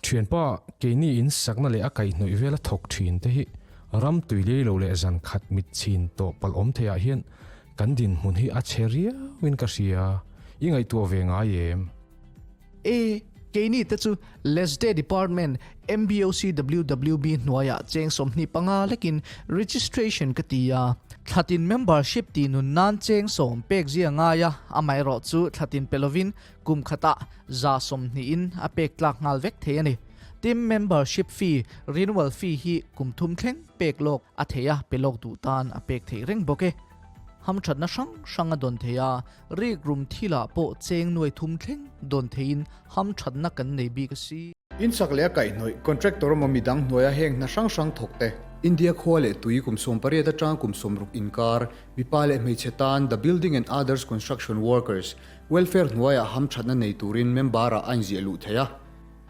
Thianpa, keini in sakna leh a kaihhnawih vela thawk thin te hi ram tui lei lo leh zan khat mit chhin tawh palh awm theiah hian kan dinhmun hi a chhe riauin ka hria, i ngaihtuah ve ngai em? E, keini te chu LESDE Department MBOCWWB hnuaiah cheng 25 lekin registration ka ti a. Thlatin membership tih nun nan cheng sawm pek zia ngai a, amaherawh chu thlatin pe lovin kum khatah 120 in a pek tlak nghal vek thei a ni. Team membership fee, renewal fee hi kum thum thleng pek lawk a thei a, pe lawk duh tan a pek theih reng bawk e. Hamthatna hrang hrang a dawn thei a, rikrum thilah pawh cheng nuai thum thleng dawn theiin hamthatna kan nei bik a si. Insak leh a kaihhnawih contractor emaw midang hnuaia heng hna hrang hrang thawk te. India khua leh tui kum 18 atanga kum 60 inkar, mipa leh hmeichhe tan The Building and Others Construction Workers Welfare hnuaiah hamthatna nei turin member-ah a inziah luh thei a.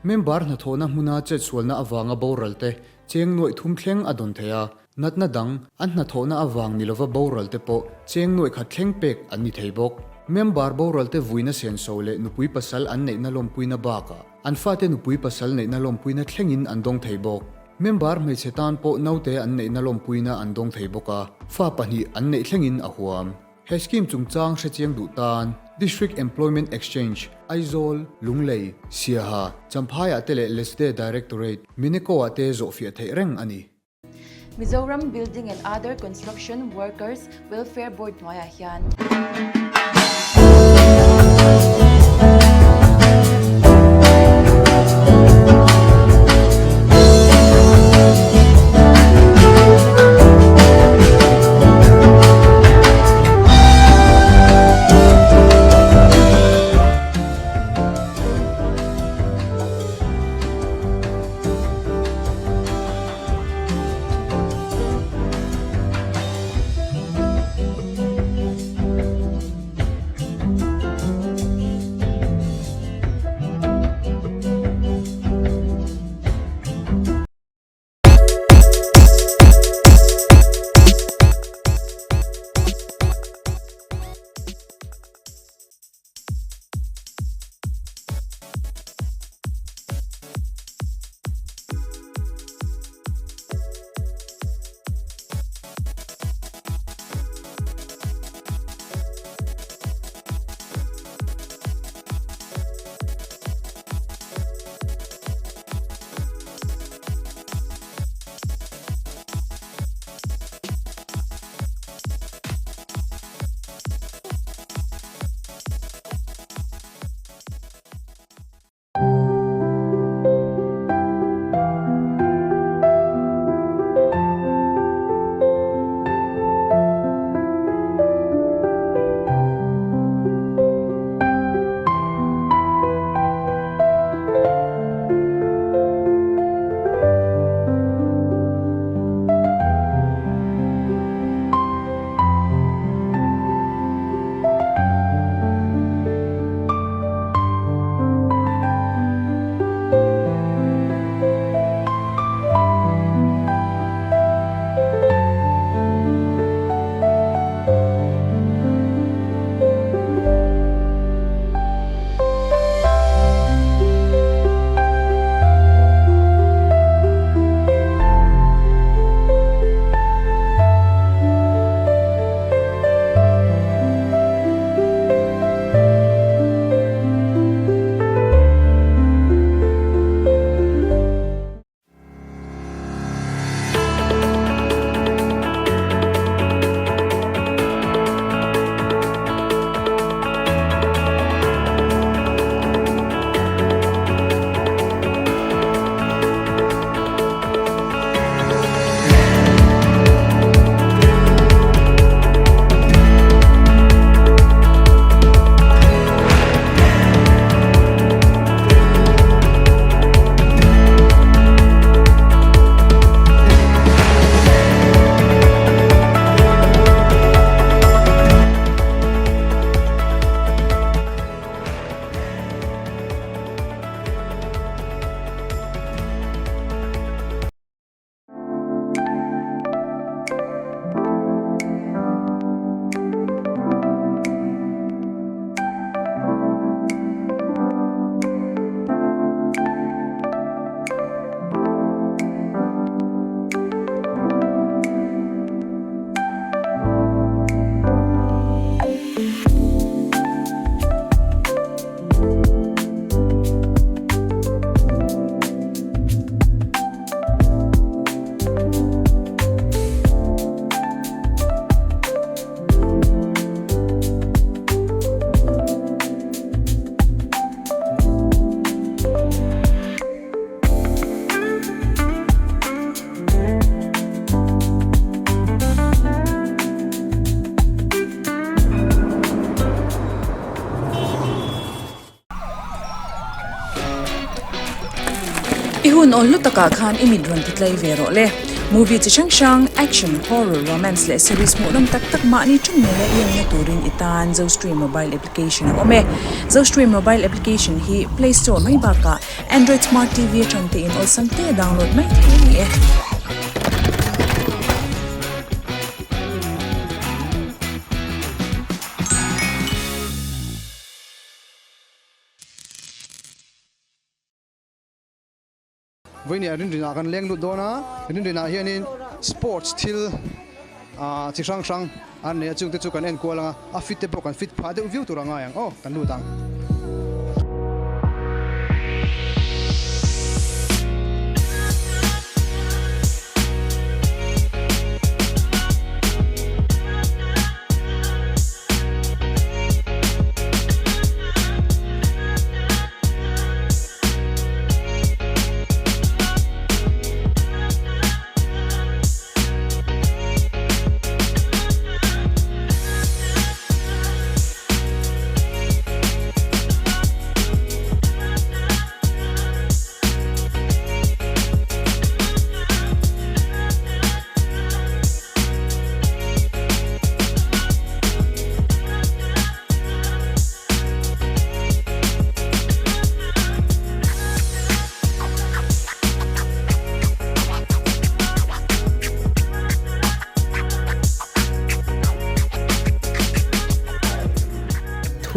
Member hnathawhna hmuna chetsualna avanga boral te cheng nuaih thum thleng a dawn thei a, natna dang an hnathawhna avang ni lova boral te pawh cheng nuaih khat thleng pek an ni thei bawk. Member boral te vuina senso leh nupui pasal an neihna lawmpuina bakah an fate nupui pasal neihna lawmpuina thlengin an dawng thei bawk. Member hmeichhe tan pawh naute an neihna lawmpuina an dawng thei bawk a, fa pahnih an neih thlengin a huam. He scheme chungchang hrechiang duh tan District Employment Exchange, Aizawl, Lunglei, Siaha, Champhaiah te leh Lesde Directorate, Mineko-ah te zawhfiah theih reng a ni. Mizoram Building and Other Construction Workers Welfare Board hnuaiah hian. I hun awl hlu takah khan i mit rawn ti tlai ve rawh le. Movie chi hrang hrang, action, horror, romance leh series hmuhnawm tak tak mahni ṭawng ngeia i enna turin i tan Zostream mobile application a awm e. Zostream mobile application hi Play Store mai bakah Android Smart TV atang te in awlsam te download mai thei a ni e. Vawinia rinrinah kan leng lut dawn a, rinrinah hianin sports thil ah chi hrang hrang an nei a, chungte chu kan en kual ang a, a fit te pawh kan fit phah deuh viau tur a ngai ang aw, kan lut ang.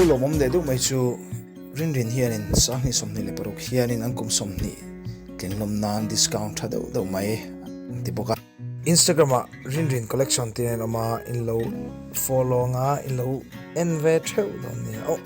Thu lawmawm leh deuh mai chu Rinrin hianin Sanghnih 26 hianin an kum 20 tlinhlawm nan discount tha deuh deuh mai an ti bawk a. Instagram ah Rinrin collection tih an awm a, in lo follow anga in lo en ve theuh dawn nia aw.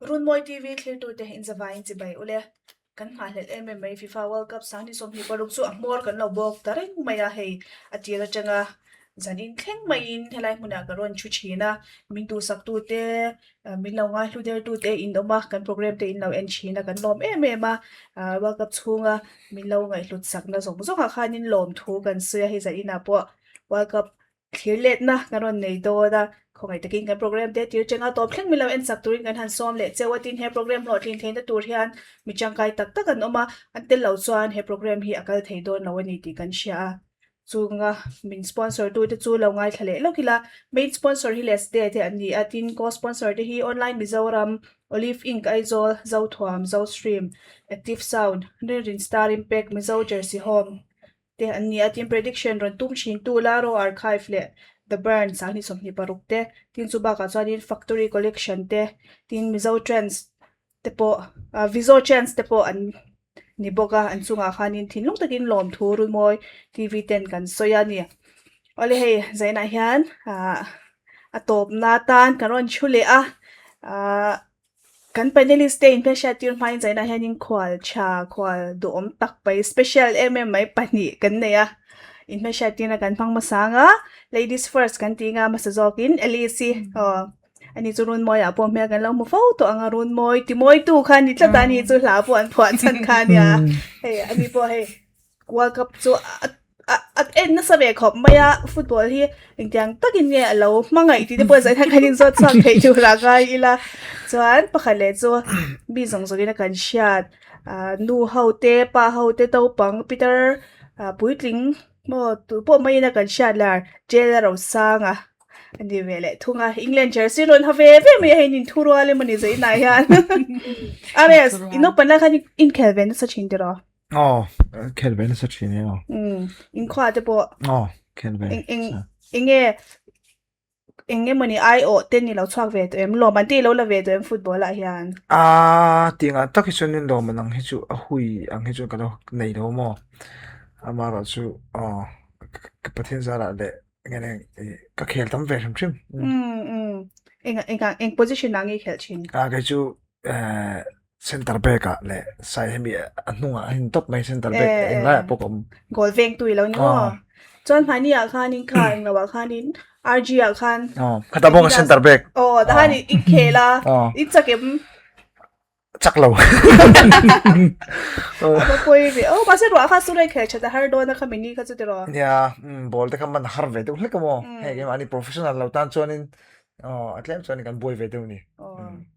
Runmawi TV thlirtute inzavaiin chibai ule. Kan nghahhlelh em em mai FIFA World Cup 2026 chu a hmawr kan lo bawk ta reng mai a, hei a tir atanga zan in thleng maiin helai hmunah ka rawn thu thin a, min duhsaktute min lo ngaihlu dertute in awm a, kan program te in lo en thin a kan lawm em em a, World Cup chhunga min lo ngaihhlut sakna zawng zawngah khanin lawmthu kan sawi a, hei zan inah pawh World Cup Thlir letna kan rawn nei dawn a, khawngaih takin kan program te tir cheng a tawp thleng min lo en chak turin kan han sawm leh cheu a, tin he program hlawhtlin theihna tur hian mi tangkai tak tak an awm a, an tel lo chuan he program hi a kal thei dawn lo a ni tih kan hria a, chunga min sponsor tu te chu lo ngaithla leh lawk ila, main sponsor hi Lesde te an ni a, tin co-sponsor te hi Online Mizoram, Olive Inc Aizawl, Zothuam, Zostream, Active Sound, Rinrin Star Impact, Mizo Jersey Home, te an ni a, tin prediction rawn tum thin tu Laro Archive leh The Burn 2026 te, tin chu bakah chuanin Factory Collection te, tin Mizo Trends te pawh ah Vizo Trends te pawh an ni bawk a, an chungah khanin thinlung takin lawmthu Runmawi TV ten kan sawi a ni. Awle hei zainah hian ah a tawpna atan kan rawn thu leh a ah Kan panelist te inhmelhriat tir hmain zainah hianin khual tha, khual duhawm tak mai, special em em mai pahnih kan nei a. Inhmelhriat tirna kan hmang hmasa ang a, ladies first kan tih anga hmasa zawkin Alice i aw ani chu Runmawiah pawh hmel kan lo hmu fo tawh ang a, Runmawi timawitu kha a ni tlat a, ani chu hla pawh an phuah chhan kha a nia. Hei ani pawh hei World Cup chu a a en nasa ve khawp mai a, football hi engtiang takin nge a lo hmangaih tih te pawh zaih khan in zawt chhuak theih tur a ngai ila. Chuan pakhat leh chu mi zawng zawngin a kan hriat ah nu ho te pa ho te naupang pitar ah puitling maw tupawh maiin a kan hriat lar jail a rosang a. A ni ve leh thung a, England jersey rawn ha ve ve mai a hei nin thu rual emaw ni zaih hian. Ares, i naupang lai khan inkhel ve nasa thin tiraw? Aw, khel ve nasa thin e aw. Umm, inkhua te pawh. Aw, khel ve. Eng eng enge eng emawni aiawh te ni lo chhuak ve tawh em? Lawm an te i lo la ve tawh em football ah hian? A tingah tak hi chuan in lawm an ang hi chu a hui ang hi chuan ka lo nei lo maw. Amaherawhchu aw ka Pathian zarah leh nge nge ka khel tam ve hrim hrim. Umm umm eng eng eng position ah nge i khelh thin? A kei chu eh Center back ah leh sai hemi a hnungah a in tawp mai center back eng laiah pawh ka awm. Goal veng tu i lo ni maw? Chuan hmani ah khanin kha eng lo ah khanin RG ah khan. Aw khata bawk a center back. Aw tahan i khel a i chak em? Chak lo. A va pawi ve. Aw mahse ruah kha chu rei khel that a har dawn a kha mini kha chu tiraw? Nia ball te kha man har ve deuh hlek a maw? Hei keimahni professional lo tan chuanin Aw, a tlem chuan kan buai ve deuh ni.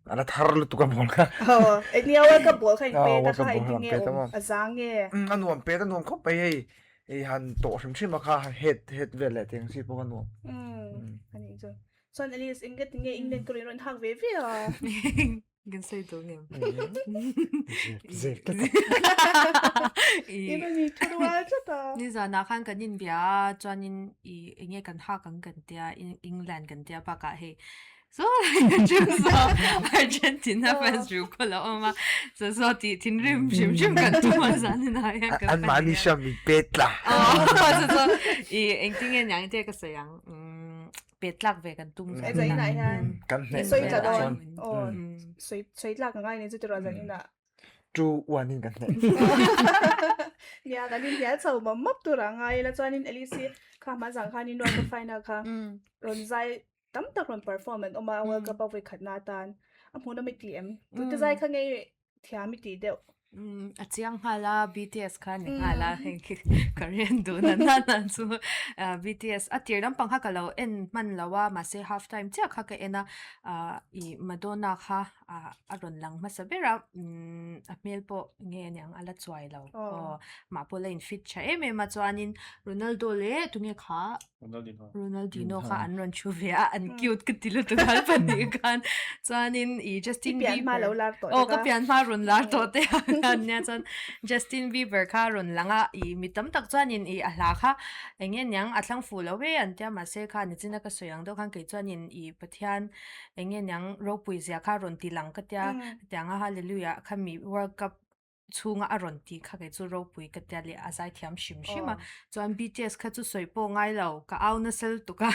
A la thar lutuk a ball kha. Aw, nia World Cup ball kha in pet a kha engtin nge awm a zang nge? A nuam pet a nuam khawp mai hei. Hei han tawh hrim hrim a kha han head head vel leh tiang chi pawh a nuam. Umm, a nih chu. Chuan Alice eng nge tinge England ka rawn hak ve ve a? Kan sawi duh ngem. Zep tlat a. I rawn in thu rual tlat a. Nizanah khan kan inbia a, chuanin i enge kan hak ang kan tia, England kan tia bakah hei so Argentina fans ru khaw lo awm a, so so tih thinrim hrim hrim kan tum a zaninah hian kan An mahni hriam min pet tla. Aw so so i engtin nge niang te ka sawi ang. Pet tlak ve kan tum Zan inah hian Kan hneh sawi tla hneh dawn. chuan. Aw sawi sawi tlak a ngai ni chu tiraw zan inah. 2-1 in kan hneh. Nia kan inhnial chho mawp mawp tur a ngai ila chuanin Alice hi kha hma zang khanin World Cup final kha rawn zai tam tak rawn perform an awm a World Cup a vawi khatna atan a hmuhnawm i ti em? Tute zai kha ngei thiam i tih deuh. Umm a chiang nghal a BTS kha ni nghal a hei khi Korean duh na na na chu BTS a tir lampang kha ka lo en hman lo a mahse half time chiah kha ka en a ah ih Madonna kha ah a rawn lang hmasa ber a umm a hmel pawh nge aniang a la chuai lo aw mah pawh la in fit tha em em a chuanin Ronaldo leh tunge kha Ronaldinho. Ronaldinho kha an rawn thu ve a, an cute ka ti lutuk a pahnih khan. Chuanin i Justin I pian hma Bieber. lo lar tawh Aw te ka kha. pian hma rawn lar tawh te khan nia chuan Justin Bieber kha rawn lang a, i mi tam tak chuanin i a hla kha eng nge niang a thlang fuh lo e an tia mahse kha nichina ka sawi ang deuh khan kei chuanin i Pathian eng nge niang ropui zia kha rawn ti lang ka tia, tianga Hallelujah kha mi World Cup chhunga a rawn tih kha kei chu ropui ka tia leh a zaithiam hrim hrim a chuan BTS kha chu sawi pawh ngai lo ka au nasa lutuk a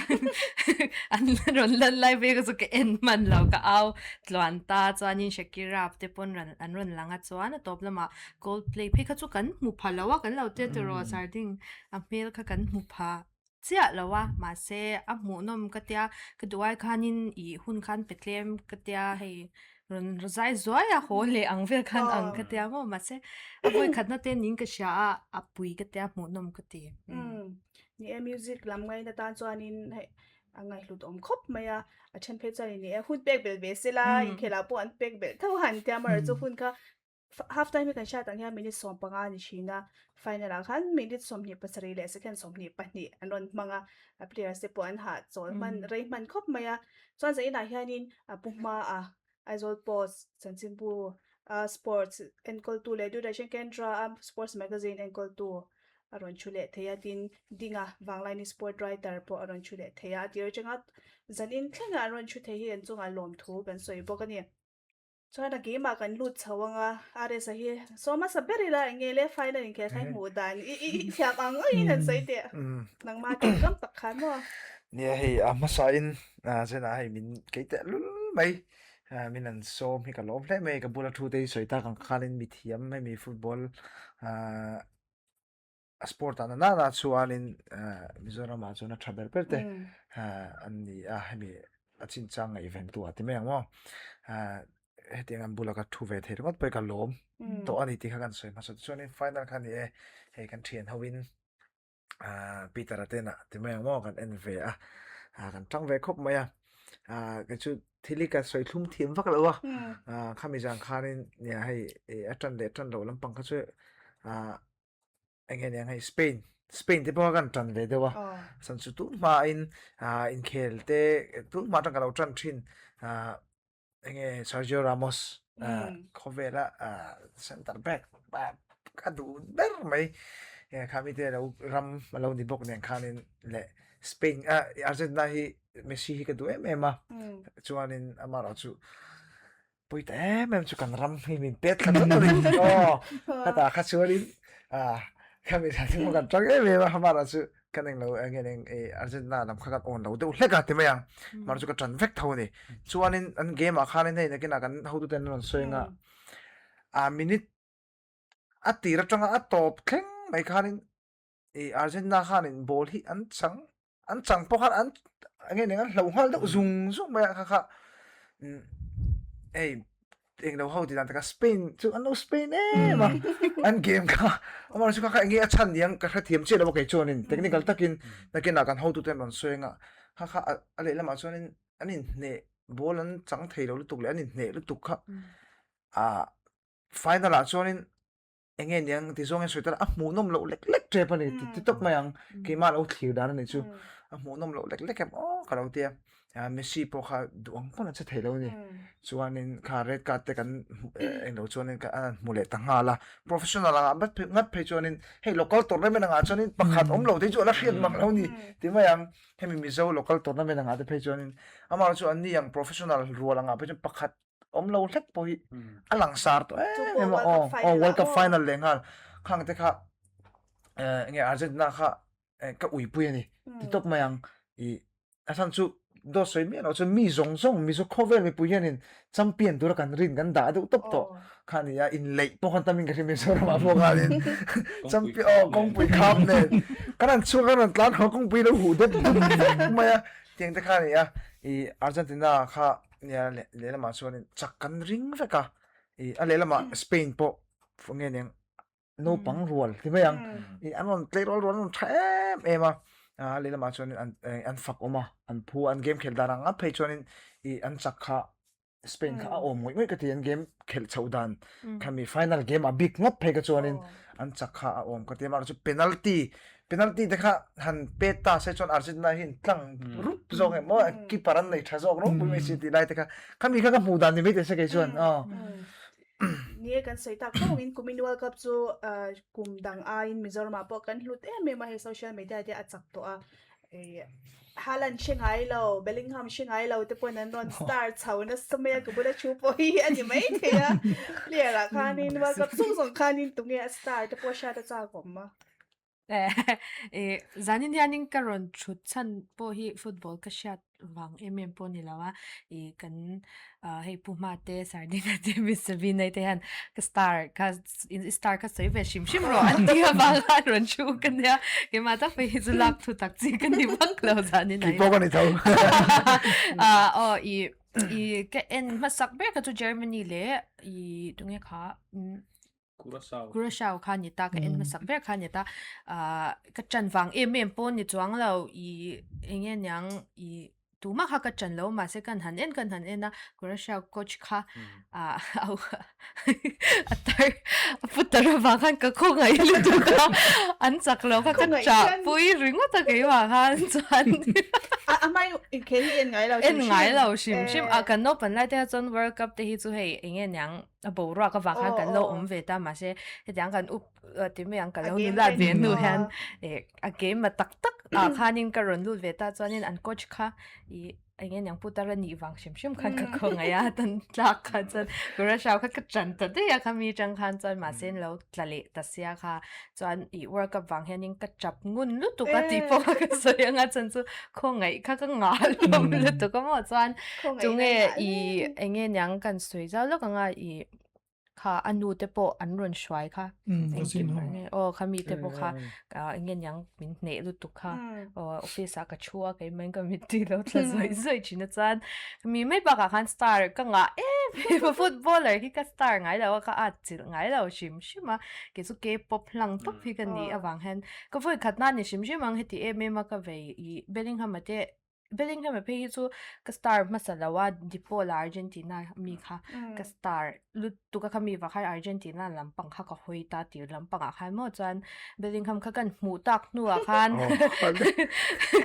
an rawn lan lai vel kha chu ka en hman lo ka au tluan ta chuanin Shakira te pawn rawn an rawn lang a chuan a tawp lamah Coldplay phei kha chu kan hmu pha lo a kan lo tia tiraw sarding a hmel kha kan hmu pha chiah lo a mahse a hmuhnawm ka tia ka duh ai khanin ih hun khan pe tlem ka tia hei rawn zai zuai a haw leh ang vel khan ang ka tia maw mahse a vawi khatna te niin ka hria a a pui ka tia hmuhnawm ka ti. Umm ni e music lam ngaina tan chuanin hei a ngaihhlut awm khawp mai a a then phei chuanin ni e hun pek belh ve sela inkhelh ah pawh an pek belh tho han tia amaherawhchu chu hun kha Half time hi kan hriat ang hian minute 15 a ni thin a, final ah khan minute 27 leh second 22 an rawn hmang a, a players te pawh an hahchawl hman rei hman khawp mai a. Chuan zainah hianin a pu hmaah Aizawl Post chanchinbu a sports enkawltu leh Doordarshan Kendra a sports magazine enkawltu. a rawn thu leh thei a, tin Dinga Vanglaini sport writer pawh a rawn thu leh thei a, a tir atanga zanin thlengah an rawn thu thei hi an chungah lawmthu kan sawi bawk a ni. Chuan a game-ah kan lut chho ang a, RS-a hi saw hmasa ber ila eng nge le final inkhel kha i hmuh dan i i thiam ang angin han sawi teh nangmah tawngkam tak khan maw? Nia hei a hmasain Zena hei min kei teh lul mai min an sawm hi ka lawm hle mai ka bula thu te hi sawi tak ang khanin mithiam hemi football a sport ah nana na chuanin Mizoram ah chuan a tha ber ber te an ni a hemi a chinchang ngaihven tu ah ti mai ang maw hetiang an bula ka thu ve thei ringawt pawh hi ka lawm tawh a ni tih kha kan sawi hmasa chuanin final kha a ni e hei kan thian ho in Peter a te inah ti mai ang maw kan en ve a kan tang ve khawp mai a kei chu thil hi ka sawi thlum thiam vak lo a khami zan khanin nia hei a tan leh tan loh lampang kha chu eng nge niang hei Spain Spain te pawh kan tan ve deuh a chan chu tun hma in ah inkhel te tun hma atang ka lo tan thin ah eng nge Sergio Ramos ah khawvela ah center back ka duh ber mai khami te lo ram a lo ni bawk nen khanin leh Spain ah Argentina hi Messi hi ka duh em em a chuanin amaherawhchu Pui ta em em chu kan ram hi min pet thla tlat a ni. Aw, khatah kha chuanin ah khami thla chu kan tang em em a, hamara chu kan englo eng nge eng e Argentina lam kha kan awn lo deuh hlek a ti mai ang. Mara chu ka tan vek tho a ni. Chuanin an game ah khanin hei nakinah kan hotuten an rawn sawi anga a minute a tir atanga a tawp thleng mai khanin i Argentina khanin ball hi an chang an chang pawh khan an enge eng an hlo nghal deuh zung zung mai a kha kha hei englo ho tih dan taka Spain chu an lo Spain em a an game kha amah chu kha kha enge a chhan niang ka hrethiam chiah lo a kei chuanin technical takin nakinah kan hotute an rawn sawi anga kha kha a lehlamah chuanin an inhneh ball an chang thei lo lutuk leh an inhneh lutuk kha ah final ah chuanin eng nge niang ti zawng hian sawi tala a hmuhnawm loh lek lek tep a ni ti ti tawp mai ang keimah lo thlir dan a nih chu a hmuhnawm loh lek lek em aw ka lo tia Messi pawh kha duh ang pawn a che thei lo a ni chuanin kha red card te kan englo chuanin ka an hmu leh ta nghal a professional angah ngat phei ngat phei chuanin hei local tournament angah chuanin pakhat awm lo te chu a la hriat mang lo a ni ti mai ang hemi Mizo local tournament angah te phei chuanin amaherawhchu an ni ang professional rual angah phei chuan pakhat awm lo hlek pawh hi a langsar tawh em em a aw aw World Cup final leh nghal khang te kha enge Argentina kha ka uipui a ni ti tawp mai ang i a chhan chu dawt sawi miah loh chuan mi zawng zawng Mizo khawvel mipui hianin champion tura kan rin kan dah deuh tawp tawh kha a ni a inleih pawh khan tamin ka hria Mizoram ah pawh khanin champion aw kawngpui kham nen kan han chhuak a kan rawn tlan haw kawngpui lo huh deuh deuh mai a tiang te kha a ni a i Argentina kha Nia lehlamah chuanin chak kan ring vek a, ih a lehlamah Spain pawh nge niang naupang rual ti mai ang, ih an rawn tleirawl rual an rawn tha em em a, a lehlamah chuanin an an fak awm a, an phu a, an game khelh dan ang ngawt phei chuanin ih an chak kha Spain kha a awm ngawih ngawih ka ti, an game khelh chhoh dan khami final game a bik ngawt phei kha chuanin an chak kha a awm ka ti a, amaherawhchu penalty Penalty te kha han pet ta se chuan Argentina hi an tlang rup zawk em maw keeper an nei tha zawk ropui mai si tih lai te kha khami kha ka hmuh dan ni mai teh se kei chuan aw. Ni e kan sawi tak tawk in kumin World Cup chu kum dang aiin Mizoram ah pawh kan hlut em em a hei social media te a chak tawh a Haaland hre ngai lo Bellingham hre ngai lo te pawn an rawn star chho nasa mai a ka bula thu pawh hi a ni mai thei a player ah khanin World Cup zawng zawng khanin tunge a star te pawh hriat a chak awm a. Eh, zanin hianin ka rawn thut chhan pawh hi football ka hriat vang em em pawh a ni lo a, ih kan ah hei Pu Hma te, Sardina te, Miss Sabina te hian ka star kha i star kha sawi ve hrim hrim rawh an tih avang khan rawn thu ka nia, keimah tak phei hi chu lak thu tak chi ka ni vak lo zanin ah hian. Kei pawh ka ni tho. Ah aw ih ih ka en hmasak ber kha chu Germany leh ih tunge kha umm Curacao. Curacao kha ni ta ka en hmasak ber kha ni ta ah ka ṭan vang em em pawh ni chuang lo ih eng nge niang ih tumah kha ka ṭan lo mahse kan han en kan han en a Curacao coach kha ah a tar a putar avang khan ka khawngaih lutuk a an chak lo kha ka chah pui ringawt a keimah khan chuan A a hmai inkhel hi en ngai lo hrim hrim. En ngai lo hrim hrim a kan naupan lai te kha chuan World Cup te hi chu hei eng nge niang. a boruak avang khan kan lo awm ve ta mahse hetiang kan up ti mai ang ka lo nulat ve hnu hian eh a game a tak tak ah khanin ka rawn lut ve ta chuanin an coach kha ih eng nge niang putar a nih vang hrim hrim khan ka khawngaih a tan tlak khan chuan Curacao kha ka ṭan ta daih a khami ṭang khan chuan mahse an lo tla leh ta sia kha chuan ih world cup vang hianin ka ṭap ngun lutuk a tih pawh kha ka sawi anga chuan chu khawngaih kha ka ngah hlawm lutuk a maw chuan tunge ih eng nge niang kan sawi zau lawk anga ih kha a nu te pawh an rawn hruai kha engkim aw kha mi te pawh kha eng nge niang min hneh lutuk kha aw office ah ka thu a keimah in ka mittui lo thla zawih zawih thin a chuan mi mai bakah khan star ka ngah em em a footballer hi ka star ngai lo a ka at chilh ngai lo hrim hrim a kei chu K-pop hlang tawp hi ka nih avang hian ka vawi khat na ni hrim hrim ang heti em em a ka vei ih Bellingham-a te Bellingham-a phei hi chu ka star hmasa lo a, De Paul-a Argentina mi kha ka star lutuk a khami vah khan Argentina lampang kha ka hawi ta tir lampangah khan maw chuan Bellingham kha kan hmuh tak hnuah khan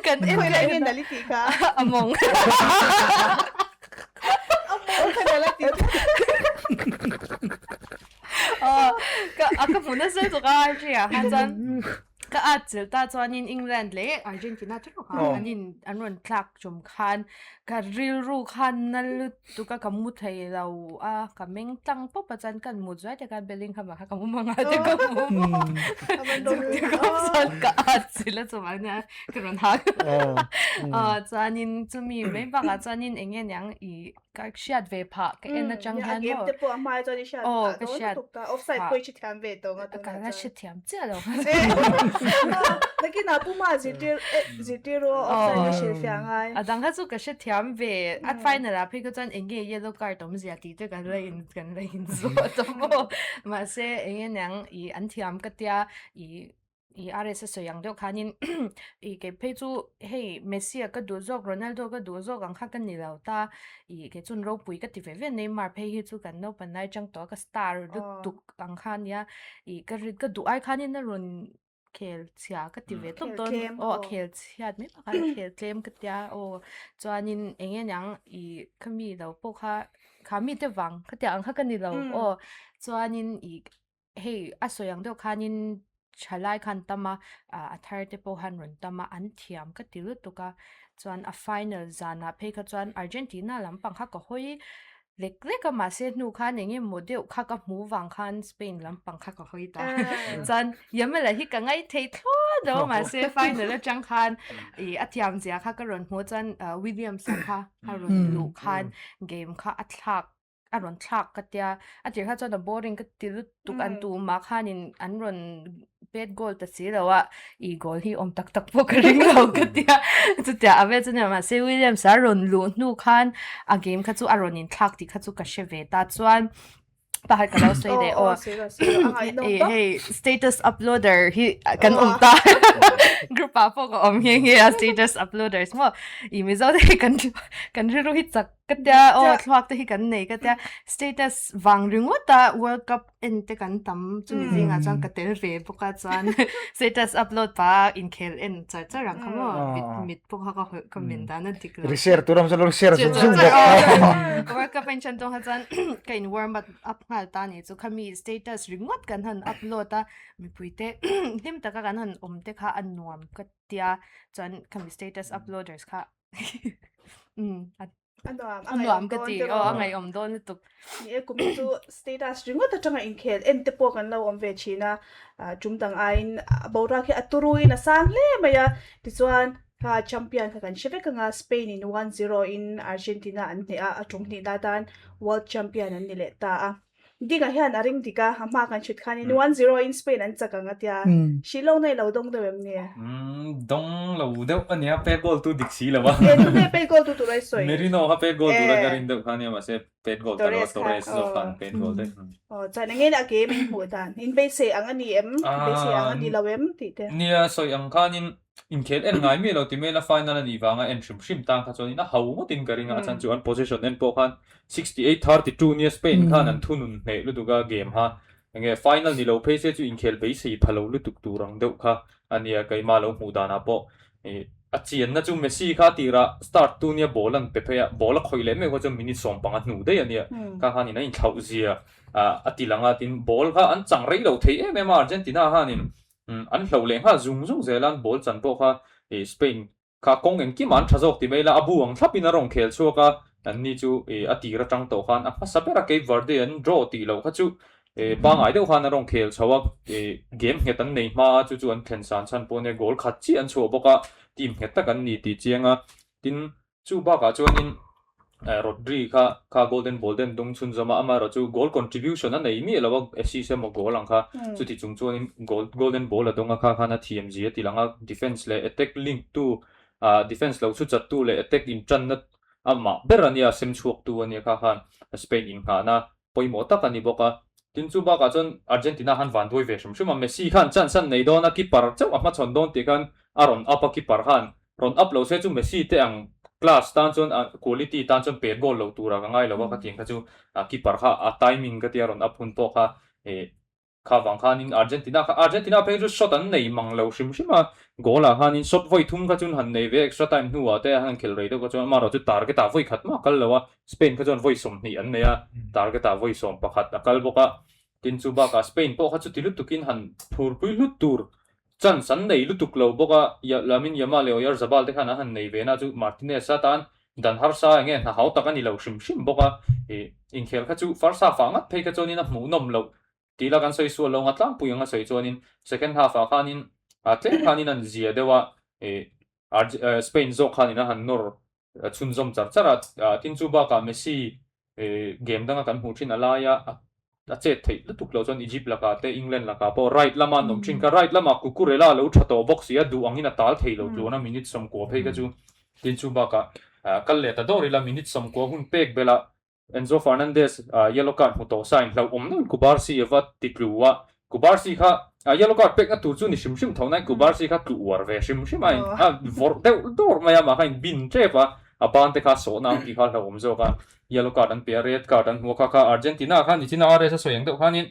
kan en Khawi lai nge nalh i tih kha? A mawng. A mawng kha nalh a ti. Aw ka a ka hmu nasa lutuk a Archie-ah khan chuan Ka at chilh ta chuanin England leh Argentina te rawk ah an in an rawn tlak chawm khan ka rilru khan na lutuk a ka mu thei lo a ka meng tlang pawp a chuan kan mut zuai te khan Bellingham ah kha ka mu mang a te ka mu chuan ka at chilh a chuvang nia ka rawn hak a chuanin chumi mai bakah chuanin eng nge niang ih Ka hriat ve phah ka en atang hian maw. Game te pawh a hmai chuan i hriat phah dawn lutuk ta. Offside pawh i hrethiam ve tawng a tunah chuan. Ka la hrethiam chiah lo. Nakinah Puma zirtir zirtir ru offside i hrilhfiah ngai. A dang kha chu ka hrethiam ve. A final ah phei kha chuan eng nge yellow card awmzia tih te kan la in kan la inzawt a maw. Mahse eng nge niang ih an thiam ka tia ih I RS a sawi ang deuh khanin i kei phei chu hei Messi a ka duh zawk Ronaldo ka duh zawk ang kha ka ni lo ta i kei chuan ropui ka ti ve ve Neymar phei hi chu kan naupan lai atang tawh a ka star lutuk ang kha ania i ka ri ka duh ai khanin a rawn khel chhia ka ti ve tawp dawn aw a khel chhiat mai bakah a khel tlem ka tia aw chuanin eng nge niang i khami lo pawh kha kha mite vang khatiang ang kha ka ni lo aw chuanin i Hei a sawi ang deuh khanin thalai khan tam a, a thar te pawh han rawn tam a, an thiam ka ti lutuk a. Chuan a final zanah phei kha chuan Argentina lampang kha ka hawi lek lek a, mahse hnu khan eng emaw deuh kha ka hmu vang khan Spain lampang kha ka hawi ta. Chuan Yamala hi ka ngaithei thlawt lo a, mahse final atang khan ih a thiam zia kha ka rawn hmu chuan Williams-a kha a rawn luh khan game kha a thlak a rawn thlak ka tia a tir kha chuan a boring ka ti lutuk an tumah khanin an rawn pet goal ta si lo a ih goal hi awm tak tak pawh ka ring lo ka tia chutia a vel chu nia mahse Williams a rawn luh hnu khan a game kha chu a rawn inthlak tih kha chu ka hre ve ta chuan pakhat ka lo sawi leh aw ih hei status uploader hi kan awm ta group ah pawh ka awm nghe nghe a status uploaders maw ih Mizo te hi kan kan rilru hi chak Ka tia aw thluak te hi kan nei ka tia status vang ringawt a world cup en te kan tam chumi zingah chuan ka tel ve bawk a chuan status upload pah a inkhel en char char ang kha maw mit mit pawh kha ka hawih ka men dan a dik lo. Ri share tur awm chuan lo share zung zung bawk. World cup a in ṭhan tawng kha chuan ka in warm up up nghal ta a nih chu khami status ringawt kan han upload a mipui te hlim taka kan han awm te kha a nuam ka tia chuan khami status uploaders kha A nuam, a nuam ka ti, aw a ngaihawm dawn lutuk. Ni e, kum chu status ringawt atanga inkhel en te pawh kan lo awm ve thin a, tum dang aiin boruak hi a turuin a sang hle mai a, tichuan kha champion kha kan hre vek anga Spain in 1-0 in Argentina an hneh a, a tum hnihna atan world champion an ni leh ta a. Dinga hian a ring dik a, a hma kan hrit khanin 1-0 in Spain an chak ang a tia. Hrilhlohna i lo dawng deuh em ni? Dawng lo deuh a nia, pet goal tu dik si lo a. E, tunge pet goal tu tur a i sawi? Merino kha pet goal tura ka rin deuh kha nia, mahse pet goal ta lo a, Torres zawk khan pet goal daih. Aw, chuan eng nge a game in hmuh dan? In beisei ang a ni em? Beisei ang a ni lo em? Tih te. Nia, sawi ang khanin inkhel en ngai miah lo ti mai la, final a nih vanga en hrim hrim tan kha chuanin a ho ngawtin ka ring a, a chhan chu an position en pawh khan 68 32 nia Spain khan an thunun hneh lutuk a game kha enge final ni lo phei se chu inkhel beisei pha lo lutuk tur ang deuh kha a nia keimah lo hmuh danah pawh ih. A chianna chu Messi kha tirah start tu nia ball an pe phei a, ball a khawih leh meuh kha chuan minute 15 hnu daih a nia. Kha khanin a inthlauh zia a ti lang a, tin ball kha an chang rei lo thei em em a, Argentina khanin an hloh leh nghal zung zung zel a, an ball chan pawh kha Spain kha kawng engkimah an tha zawk ti mai la, a bu ang thlapin a rawn khel chhuak a, anni chu a tir atang tawh khan a hmasa ber a Cape Verde an draw tih loh kha chu Pangngai deuh khan a rawn khel chho a, game nghet an nei hma a, chu chu an thlen san chhan pawh ania goal khat chiah an chhuah bawk a, team nghet tak an ni tih chiang a. Tin, chu bakah chuanin Rodri kha kha golden ball den dung chhunzawm a, amaherawhchu goal contribution a nei miah lo a, assist emaw goal ang kha, chuti chung chuanin goal golden ball a dawng a, kha khan a thiam zia ti lang a, defence leh attack link tu, defence lo chhu chat tu leh attack intanna amah ber ania, sem chhuak tu ania kha khan Spain innghahna pawimawh tak a ni bawk a. Tin chu bakah chuan Argentina khan van duai ve hrim hrim a, Messi khan chance an nei dawn a, keeper chauh a hmachhawn dawn tih khan a rawn up a, keeper khan rawn up lo se chu Messi te ang class tan chuan a quality tan chuan pet goal lo turah ka ngai lo a, ka tih ang kha chu keeper kha a timing ka tia rawn up hun pawh kha ih Kha vang khanin Argentina kha Argentina phei chu shot an nei mang lo hrim hrim a, goal ah khanin shot vawi thum kha chuan han nei ve extra time hnuah te a han khel rei deuh kha chuan amaherawh chu target ah vawi khat mah a kal lo a, Spain kha chuan vawi 20 an nei a, target ah vawi 11 a kal bawk a, tin chu bakah Spain pawh kha chuti lutukin han phurpui hlut tur chance an nei lutuk lo bawk a, Lamine Yamal leh Oyarzabal te khan an han nei ve na chu Martinez a tan dan harsa enge hna hau tak a ni lo hrim hrim bawk a, ih inkhel kha chu first half ah ngat phei kha chuanin a hmuhnawm loh Tih la kan sawi sual lo nga tlangpui anga sawi chuanin second half ah khanin ah tlem khanin an zia deuh a ih Spain zawk khanin a han nawr chhunzawm char char a, tin chu bakah Messi ih game danga kan hmuh thin a laia a chet theih lutuk loh chuan Egypt lakah te England lakah pawh right lama an awm thin kha right lamah Cucurella a lo tha tawh bawk si a duh angin a tal thei lo tluan a minute 90 phei kha chu tin chu bakah kal leh ta dawr ila minute 90 hun pek belh a Enzo Fernandez yellow card hmu tawh sa in hlauhawm deuhin Cubarsi a va ti tlu a, Cubarsi kha yellow card pekna tur chu ni hrim hrim tho nain Cubarsi kha tlu uar ve hrim hrim a, a vawrh deuh dawr mai a, mah kha in bin tep a, a ban te kha sawhna ang tih kha hlauhawm zawk a, yellow card an pe a, red card an hmu a, kha kha Argentina kha nichina RS a sawi ang deuh khanin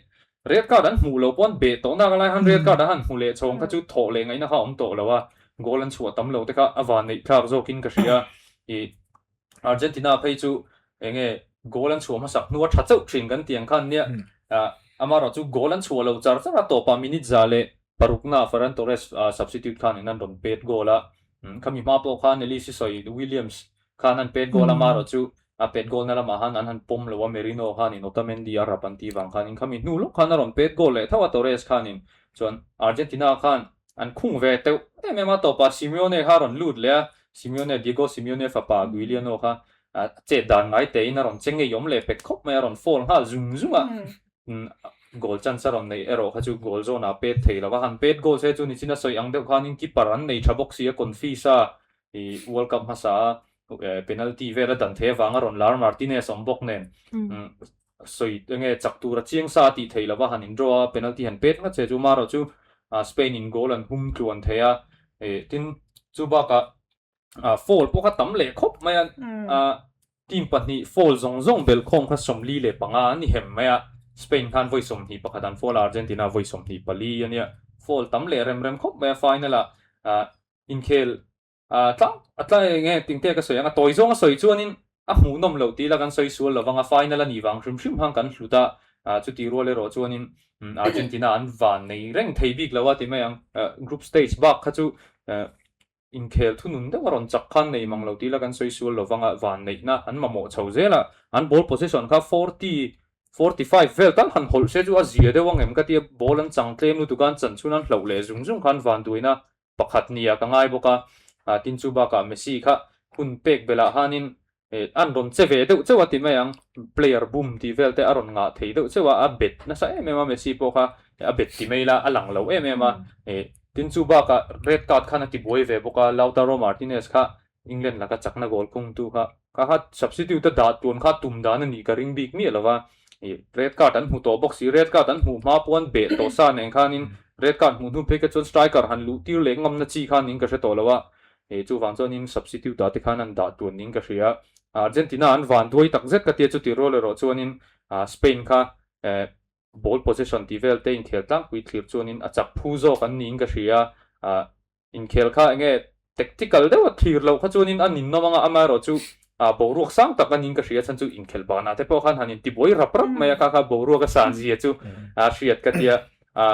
red card an hmuh loh pawn beh tawh nak lai khan red card an han hmu leh chhawng kha chu thawh leh ngaihna kha a awm tawh lo a, goal an chhuah tam lo te kha a van neih thlak zawkin ka hria ih. Argentina phei chu enge goal an chhuah hmasak hnu a tha chauh thin kan tih ang khan nia amaherawh chu goal an chhuah lo char char a tawpah minute 106 na Ferran Torres substitute khan in an rawn pet goal a khami hma pawh khan Elise sawi Williams khan an pet goal a amaherawh chu a pet goal na lamah khan an han pawm lo a Merino khan in Otamendi a rap an tih vang khan in khami hnu lawk khan a rawn pet goal leh tho a Torres khan in chuan Argentina khan An khung ve teuh em em a, tawpah Simeone kha a rawn lut leh a, Simeone, Diego Simeone fapa Guiliano kha a chet dan ngai tein a rawn che ngeiawm leh pek khawp mai a, rawn fall nghal zung zung a, goal chance a rawn neih erawh kha chu goal zawnah a pet thei lo va, han pet goal se chu nichin a sawi ang deuh khanin keeper an nei tha bawk si a, Confis a i World Cup hmasa a penalty vel a dan thei avanga rawn lar Martinez awm bawk nen. Sawi enge chak tur a chiang sa a tih theih lova han in draw a penalty han pet ngat che chu marawh chu Spain in goal an hum tluan thei a eh tin chu bakah foul pawh kha tam leh khawp mai a team pahnih foul zawng zawng belh khawm kha 45 an ni hem mai a Spain khan vawi 21 an foul a Argentina vawi 24 a nia foul tam leh rem rem khawp mai a final ah inkhel A tlang a tlai eng nge tingte ka sawi ang a tawi zawng a sawi chuanin a hmuhnawm loh tih ila kan sawi sual lo vang a final a nih vang hrim hrim hang kan hlut a chuti rual erawh chuanin Argentina an van nei reng thei bik lo a ti mai ang group stage bak kha chu inkhel thunun deuh a rawn chak khan nei mang lo tih ila kan sawi sual lo vang a van neihna an mamawh chho zel a an ball possession kha 40 45 vel tal han hawlh se chu a zia deuh ang em ka tia ball an chang tlem lutuk a an chan chhun an hloh leh zung zung khan van duaina pakhat nia ka ngai bawk a, tin chu bakah Messi kha hun pek belh ah khanin an rawn che ve deuh chauh a ti mai ang, player bum tih vel te a rawn ngah thei deuh chauh a, a bet nasa em em a Messi pawh kha a bet ti mai la a lang lo em em a, tin chu bakah red card khan a ti buai ve bawk a, Lautaro Martinez kha England laka chakna goal khungtu kha kha kha substitute a dah tuan kha tum dan a nih ka ring bik miah lo va, ih red card an hmu tawh bawk si, red card an hmuh hma pawh an beh tawh sa nen khanin red card hmuh hnu phei kha chuan striker han luh tir leh ngamna chi khan niin ka hre tawh lo a, ih chuvang chuanin substitute ah te khan an dah tuan niin ka hria. Argentina an van duai tak zet ka tia chuti rual erawh chuanin Spain kha eh ball possession tih vel te inkhel tlangpui thlir chuanin a chak phu zawk an niin ka hria, ah inkhel kha enge. Tactical deuha thlir loh kha chuanin a ninnawm anga amaherawhchu boruak sang tak a niin ka hria chhan chu inkhelh banah te pawh khan han intibuai rap rap mai a kha kha boruak a san zia chu a hriat ka tia a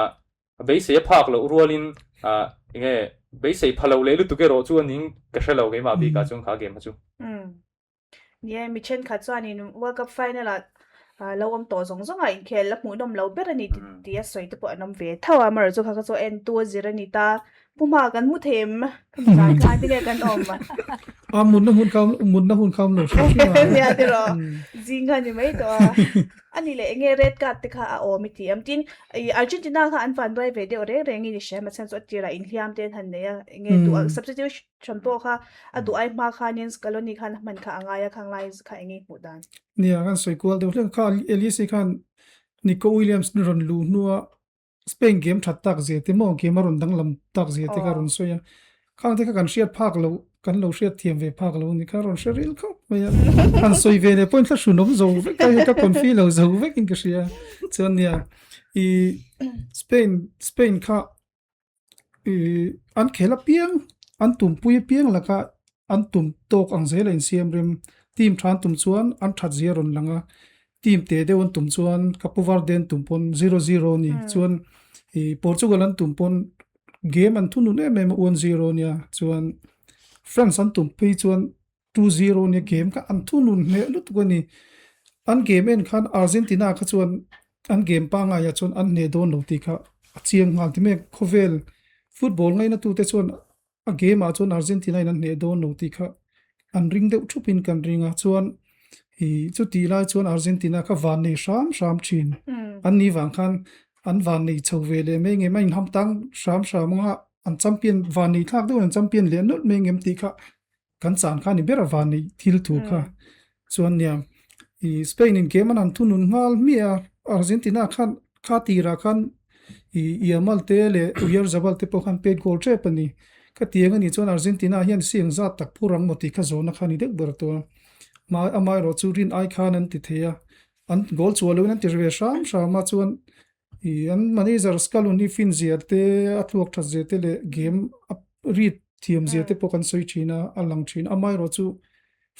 beisei a phak loh rualin enge beisei pha lo leh lutuk erawh chu a ning ka hre lo keimah bikah chuan kha game kha chu. Ni e, mi thenkhat chuanin World Cup final ah lo awm tawh zawng zawng ah inkhel a hmuhnawm lo ber a ni tih a sawi te pawh an awm ve tho a, amaherawhchu kha kha chu en tu a zir a ni ta. Pu Hma kan hmu thei em? Ka hmu zan khan tinge kan awm? A mutna hun kha mutna hun kha awm lo hrim hrim a. Nia tiraw, zing kha ni mai tawh a. A ni leh enge red card te kha a awm i ti em? Tin, Argentina kha an vanduai ve deuh reng reng in i hria a, chhan chu a tirah inhliam te an han nei a, enge duh substitution Hran pawh kha a duh ai hma khanin Scaloni khan a hman kha a ngai a, khang lai kha eng nge hmuh dan? Nia, kan sawi kual deuh hlek kha Elise khan Nico Williams rawn luh hnua Spain game that tak zia te maw game a rawn danglam tak zia te kha rawn sawi a, khang te kha kan hriat phak loh, kan lo hriat thiam ve phak loh a ni kha rawn hre ril khawp mai a, han sawi ve leh pawhin thlahrun awm zo vek a, hei ka confi lo zo vekin ka hria chuan nia i Spain Spain kha an khel apiang an tumpui apiang laka an tum tawk ang zel a insiam rem team tha an tum chuan an that zia a rawn lang a team te deuh an tum chuan Cape Verde an tum pawn zero zero a ni chuan ih Portugal an tum pawn game an thunun em em a one zero a nia chuan France an tum phei chuan 2-0 nia game kha an thunun hneh lutuk a ni. An game en khan Argentina kha chuan an game pangngai ah chuan an hneh dawn lo tih kha a chiang nghal ti mek. Khawvel football ngaina tute chuan a game ah chuan Argentina in an hneh dawn lo tih kha an ring deuh thup in kan ring a. Chuan ih chutih lai chuan Argentina kha van nei hram hram thin. An ni vang khan an van nei chho ve leh mai ngem a inham tang hram hram anga an champion van nei thlak deuhin an champion leh nawlh mai ngem tih kha kan chan kha ni ber a van nei thil thu kha chuan nia i Spain in game an han thunun nghal hmiah a Argentina khan kha tirah khan i Yamal te leh Oyarzabal te pawh khan pet goal tep a ni ka tiang a nih chuan Argentina hian si ang zat tak phur ang maw tih kha zawhna kha a ni deuh ber tawh a ma amaherawh chu rin ai khan an ti thei a an goal chhuah loin an ti ve hram hram a chuan I an manager Scaloni fin zia te a tluak that zia te leh game a read thiam zia te pawh kan sawi thin a, a lang thin. Amaherawh chu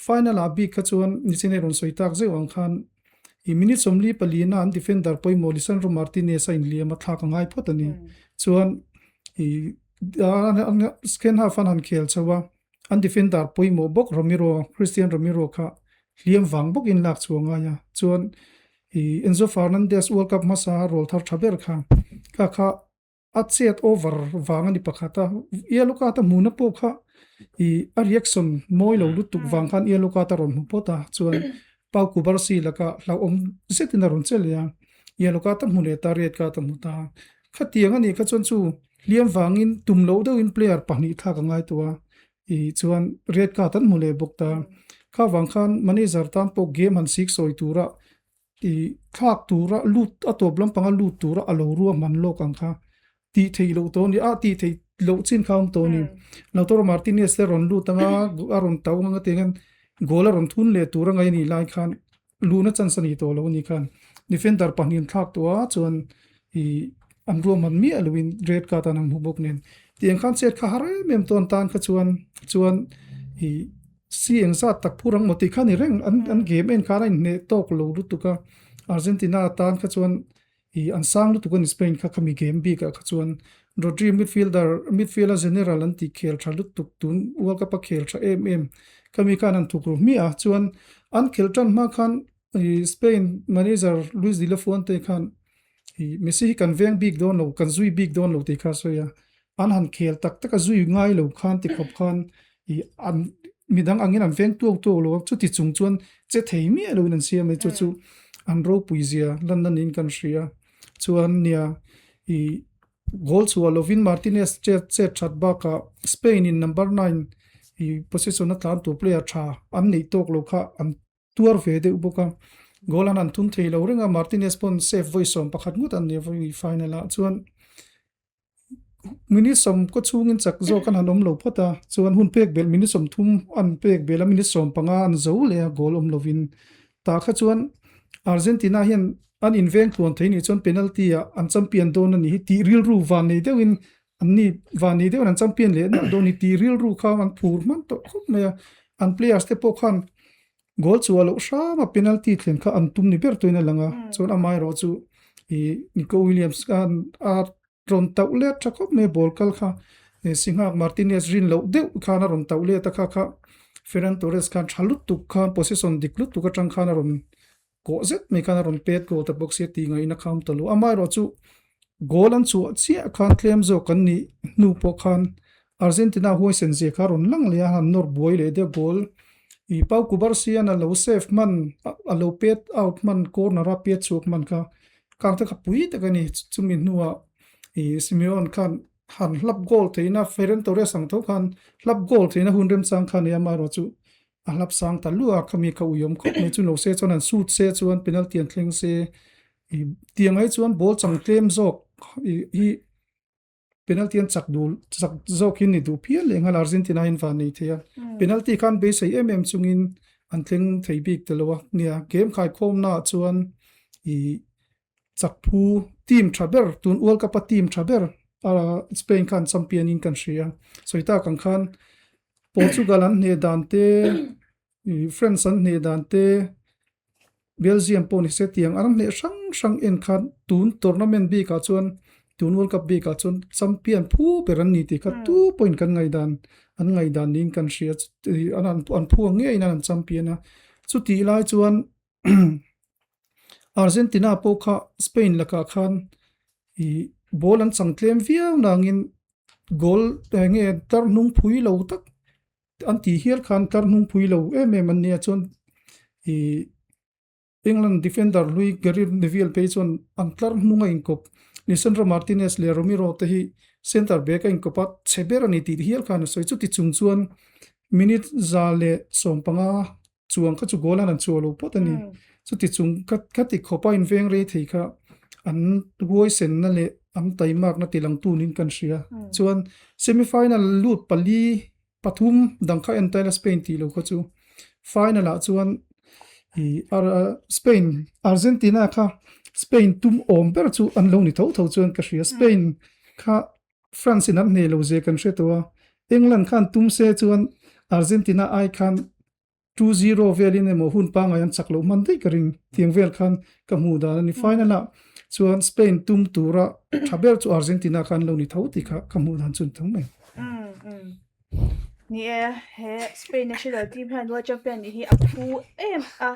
final ah bik kha chuan nichin a rawn sawi tak zeuh ang khan i minute 44 na an defender pawimawh Lisandro Martinez a inhliam a thlak a ngai phawt a ni. Chuan i second half an han khel chho a, an defender pawimawh bawk Romero, Christian Romero kha hliam vang bawkin lak chhuah a ngai a. Chuan I Enzo Fernandez World Cup hmasa rawl thar tha ber kha kha kha a chet over vang a ni pakhat a, yellow card a hmuhna pawh kha i a reaction mawi lo lutuk vang khan yellow card a rawn hmu phawt a, chuan Pau Cubarsi laka hlauhawm zetin a rawn che leh a, yellow card a hmu leh ta, red card a hmu ta. Khatiang a nih kha chuan chu hliam vangin tum loh deuhin player pahnih thlak a ngai tawh a, I chuan red card an hmu leh bawk ta. Kha vang khan manager tan pawh game han sik sawi tura i thlak tura lut a tawp lampanga lut tura a lo ruahman lawk ang kha tih theih loh tawh a ni a, tih theih loh chin kha a awm tawh a ni. Lautaro Martinez te rawn lut anga a rawn tau anga tiang hian goal a rawn thun leh tur a ngaih a nih lai khan Luhna chance a ni tawh lo a ni khan defender pahnih an thlak tawh a chuan ih an ruahman miah loin red card an han hmu bawk nen tiang khan chet kha har em em tawn tan kha chuan chuan ih si eng zat tak phur ang maw tih kha a ni reng an an game en khan a inhneh tawk lo lutuk a Argentina tan kha chuan Ih an sang lutuk a ni Spain kha khami game bik ah kha chuan Rodri midfielder midfield a general an tih khel tha lutuk tun World Cup a khel tha em em khami khan an thuk ru hmiah a chuan an khelh tan hma khan ih Spain manager Luis de la Fuente khan ih Messi hi kan veng bik dawn lo kan zui bik dawn lo tih kha a sawi a an han khel tak tak a zui ngai lo khan ti khawp khan ih an midang angin an veng tuak tuak lo a chuti chung chuan che thei miah loin an siam a chu chu an ropui zia lan na niin kan hria chuan nia ih goal chhuah lovin Martinez chet chet that bakah Spain in number 9 ih position a tlan tur player tha an neih tawk lo kha an tuar ve deuh bawk a goal an han thum thei lo reng a Martinez pawn save vawi 11 ngawt an nia vawi final ah chuan Minute sawm kaw chhungin chak zawk an han awm lo phawt a, chuan hun pek belh minute 30 an pek belh a, minute 15 an zo leh a goal awm lovin. Tah kha chuan Argentina hian an inveng tluan thei nih chuan penalty ah an champion dawn a nih hi tih rilru van nei deuhin. An ni van ni deuhin an champion leh nawlh dawn ni tih rilru kha an phur hman tawh khawp mai a. An players te pawh khan goal chhuah loh hram a penalty thlen kha an tum ni ber tawhin a lang a. Chuan amaherawh chu ih Nico Williams khan a rawn tauh let tha khawp mai a ball kal kha Singhak Martinez rin loh deuh khan a rawn tauh let a kha kha Ferran Torres khan tha lutuk khan possession dik lutuk atang khan a rawn kawh zet mai khan a rawn pet goal ta bawk sia tih ngaihna kha a awm ta lo. Amaherawh chu goal an chhuah chiah khan tlem zawk kan nih hnu pawh khan Argentina huaisen zia kha a rawn lang leh a, han nawr buai leh deuh goal ih Pau Cubarsian a lo save hman a lo pet out hman corner a pet chhuak hman kha kang te kha pui tak a ni. Chumi hnuah ih Simeone khan han hlap goal theihna Ferran Torres ang tho khan hlap goal theihna hun remchang kha a ni a, amaherawh chu A hlap sang ta luah a, khami kha uiawm khawp mai chu lo se chuan han shoot se chuan penalty an thleng se ih tiang ai chuan ball chang tlem zawk ih hi penalty an chak duh chak zawk hi ni duh phian leh nghal Argentina hian van nei thei a penalty khan beisei em em chungin an thleng thei bik ta lo a nia game khaikhawm naah chuan ih chak phu team tha ber tun World Cup a team tha ber ah Spain khan champion in kan hria sawi tak ang khan Portugal an hneh dan te ih France an hneh dan te Belgium pawh ni se tiang an hneh hrang hrang en khan tun tournament bikah chuan tun World Cup bikah chuan champion phu ber an ni tih kha tu pawhin kan ngaihdan an ngaihdan niin kan hria an phu ang ngeiin an champion a chutih lai chuan Argentina pawh kha Spain lakah khan ih ball an chang tlem viau nangin goal eng nge tar hnung phui lo tak an tih hial khan tar hnung phui lo em em an nia chuan ih England defender hlui Gary Neville phei chuan an tlar hnung a inkawp Lisandro Martinez leh Romero te hi centre back a inkawp a chhe ber a ni tih hial khan a sawi chuti chung chuan minute 115 chuang kha chu goal an an chhuah lo phawt a ni. Chuti chung kha kha ti khawp a inveng rei thei kha an huaisenna leh an taimakna ti lang tunin kan hria. Chuan semi final lut pali pathum dang kha en taila Spain tih lo kha chu final ah chuan ih Spain Argentina kha Spain tum awm ber chu an lo ni tho tho chuan ka hria. Spain kha France in an hneh lo zia kan hre tawh a, England khan tum se chuan Argentina ai khan 2-0 velin emaw hun pangngai an chak loh hman daih ka ring tiang vel khan ka hmuh dan a ni. Final ah chuan Spain tum tura tha ber chu Argentina khan lo ni tho tih kha ka hmuh dan chu ni tho mai. Ni e, he Spain national team hian World Champion nih hi a phu em a,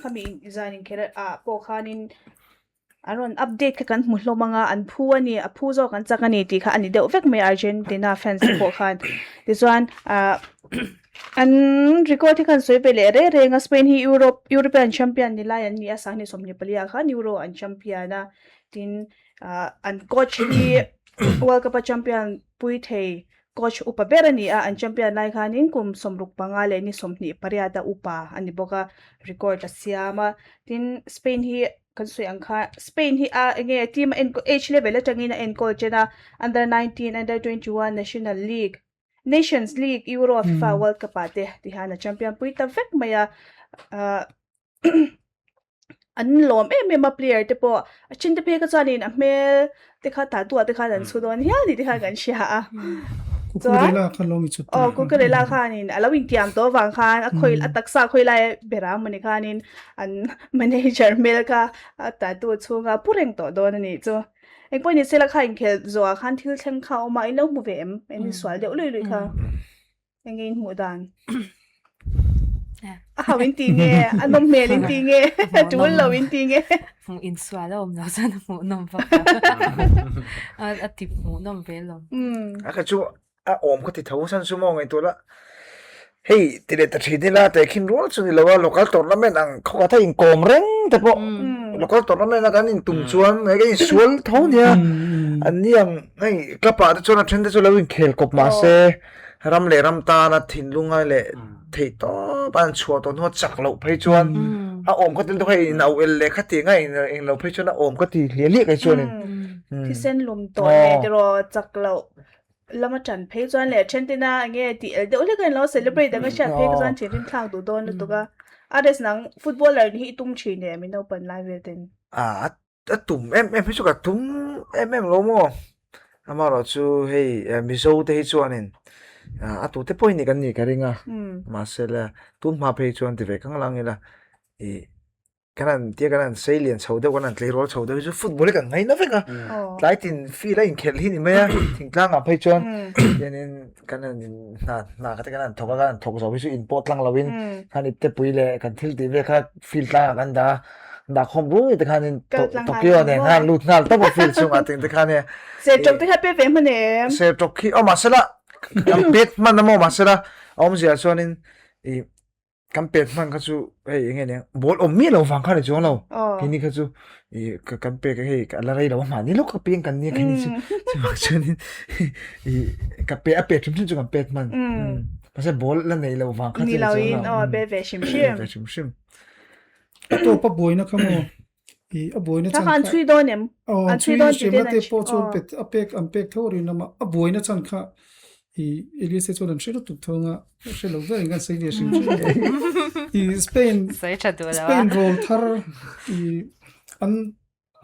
khami zan inkhelh ah pawh khanin An rawn update kha kan hmu hlawm ang a, an phu a ni, a phu zawk an chak a ni tih kha a ni deuh vek mai Argentina fans te pawh khan. Tichuan ah an record hi khan sawi ve leh reng reng a, Spain hi Europe European champion ni lai an ni a, sanghnih 24 ah khan Euro an champion a, tin ah an coach hi World Cup a champion pui thei coach upa ber a ni a, an champion lai khanin kum 65 leh ni 28 a upa a ni bawk a, record a siam a, tin Spain hi Kan sawi ang kha Spain hi a enge team a enkawl age level atangin a enkawl chen a, under 19, under 21, National League, Nations League, Euro, FIFA World Cup ah te ti hian a champion pui ta vek mai a. Ahh an lawm em em a player te pawh a then te phei kha chuanin a hmel te kha tattoo ah te khan an chhu dawn hial tih te khan kan hria a. Cucurella kha lo mi chhut Aw Cucurella khanin a lo intiam tawh avang khan a khawi a taksa khawi lai ber ang mawni khanin an manager hmel kha a tattoo chhunga pu reng tawh dawn a nih chu. Engpawh ni sela kha inkhel zawhah khan thil thleng kha a awm a, in lo hmu ve em? En insual deuh lui lui kha. Enge in hmuh dan? A hau in ti nge? A nawm hmel in ti nge? A tul lo in ti nge? Hmuh insual a awm lo chuan a hmuh nawm vak lo. A ti hmuh nawm ve lo. A kha chu a awm ka ti tho san chu maw ngaihtuah la. Hei ti leh ta thin ila tehkhin rual chu ni lo a local tournament ang khawkhat a inkawm reng te pawh local tournament a kan intum chuan hei kan insual tho nia an ni ang hei club ah te chuan a then te chu lo inkhel kawp mahse ram leh ram tana thinlunga leh theih tawp a an chhuah tawh hnuah chak loh phei chuan a awm kha tel deuh hei in au el leh kha ti anga eng lo phei chuan a awm ka ti hliah hliah kei chuanin. Thisen lum tawh leh tiraw chak loh Lama ṭan phei chuan leh ṭhen tina enge tih el deuh hlek a inlo celebrate ang a hriat phei ka chuan thinrim thlak duh dawn lutuk a. Ares nang footballer nih hi i tum ṭhin em i naupan lai vel ten? A a tum em em hi chu ka tum em em lo maw? Amaherawhchu hei Mizo te hi chuanin a tute pawhin nih kan nih ka ring a, mahse la tun hma phei chuan ti ve kang lang ila ih kan han tia kan han sei lian chho deuh kan han tleirawl chho deuh hi chu football hi kan ngaina vek a, tlai tin field a inkhelh hi ni mai a, thingtlangah phei chuan hianin kan han in hna hna te kan han thawk a kan han thawk zo hi chu in pawh tlang loin khan iptepui leh kan thil tih vel kha field tlangah kan dah a. Dah khawm rui te khanin Tokyo nen khan lut nghal tawp a field chungah ting te khan e. Serṭawk te kha pe ve hman em? Serṭawk khi aw mahsela kan pet hman a maw mahsela a awmzia chuanin i kan pet hman kha chu hei enge nia ball awm miah lo vang kha ni chuang lo. Keini kha chu i kan pek hei a la rei lo a mahni lawk a piang kan nia keini chu chuvang chuanin i ka pe a pet hrim hrim chu kan pet hman. Mahse ball la nei lo vang kha chu ni chuang lo. Ni lo in aw pe ve hrim hrim. Ve hrim hrim. A tawp a buaina kha maw? I a buaina chan kha. An chhui dawn em? Aw, an chhui hremna te pawh chu an pet a pek an pek tho rin lama a buaina chan kha i Elise chuan an hre lutuk tho anga hre lo ber in kan sawi ve hrim hrim. I Spain Spain rawl thar i an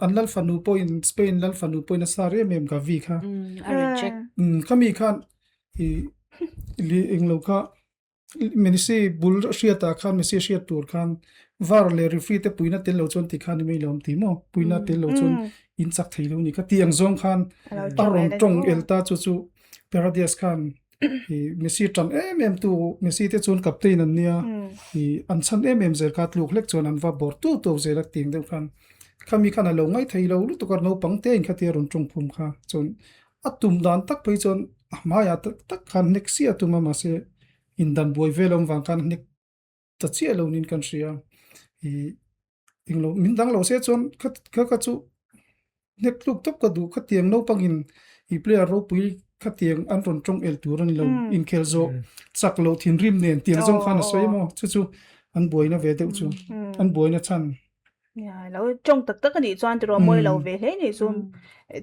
an lal fanu pawhin Spain lal fanu pawhin a sar em em Gavi kha. A reject. Khami khan i li englo kha Messi bul hriatah khan Messi hriat tur khan var leh referee te puina tel lo chuan ti khan ni mai lo awm ti maw? Puina tel lo chuan in chak thei lo ni kha ti ang zawng khan a rawn tawng el ta chu chu Paredes khan i Messi tan em em tu Messi te chuan captain an nia i an chhan em em zel kha tluk hlek chuan an va bawr tu tu zel a tiang deuh khan khami khan a lo ngaih thei lo lutuk a naupang te in khatia rawn tawng phum kha chuan A tum dan tak phei chuan a hmaiah tak tak khan hnek chiah a tum a mahse indan buai vel awm vang khan hnek ta chiah lo niin kan hria. Ih englo min dang lo se chuan kha kha kha chu hnek tluk tawp ka duh khatiang naupangin ih player ropui khatiang an rawn tawng el tur a ni lo inkhel zawh chak loh thinrim nen tiang zawng khan a sawi emaw chu chu an buaina ve deuh chu an buaina chhan. Ya, lo tawng tak tak anih chuan tiraw mawi lo ve hle nih chu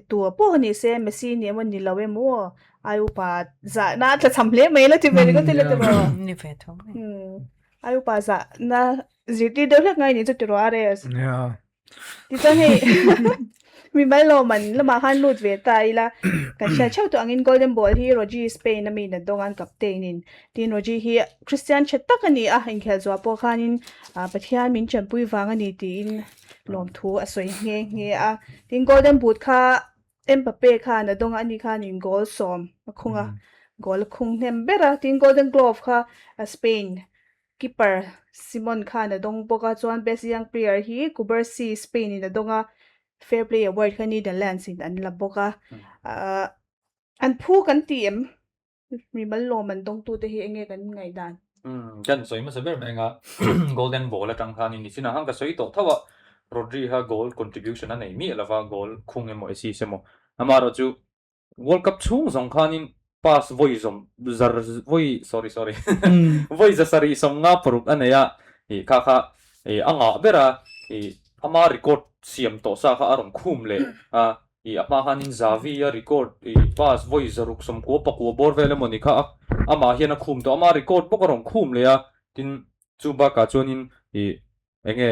tua pawh ni se Messi ni emaw ni lo emaw ai upa zahna a tla cham hle mai la ti ve ringawt ila tiraw. Ni ve tho mai. Ai upa zahna zirtir deuh hlek ngai nih chu tiraw RS. Ya. Tichuan hei mimal lawm an lamah khan lut ve ta ila kan hriat theuh tawh angin Golden Ball hi Rodri Spain a mi na dawng an captain in tin Rodri hi Christian tha tak a ni a, inkhel zuah pawh khanin Pathian min tanpui vang a ni tiin lawmthu a sawi nghe nghe a. Tin Golden Boot kha Mbappe khan a dawng a, ani khanin goal sawm a khung a, goal a khung hnem ber a. Tin Golden Glove kha Spain keeper Simon khan a dawng bawk a, chuan Best Young Player hi Cubarsi Spain in a dawng a, Fair Play Award kha Netherlands in an la bawk a. An phu kan ti em? Mimal lawm an dawngtute hi enge kan ngaihdan? Umm, kan sawi hmasa ber mai anga Golden Ball atang khanin nichinah khan ka sawi tawh tho a, Rodri kha goal contribution a nei miah lova, goal khung emaw assist emaw. Amaherawhchu World Cup chhung zawng khanin pass vawi zawm zar vawi sorry sorry vawi za sarih sawm nga paruk a nei a, ih kha kha ih a ngah ber a, ih ama record siam tawh sa kha a rawn khum leh a, Ih a hma khanin Xavi a record ih pass vawi zaruk sawmkua pakua bawr vel emaw ni kha a amah hian a khum tawh ama record bawk a rawn khum leh a tin chu bakah chuanin ih eng nge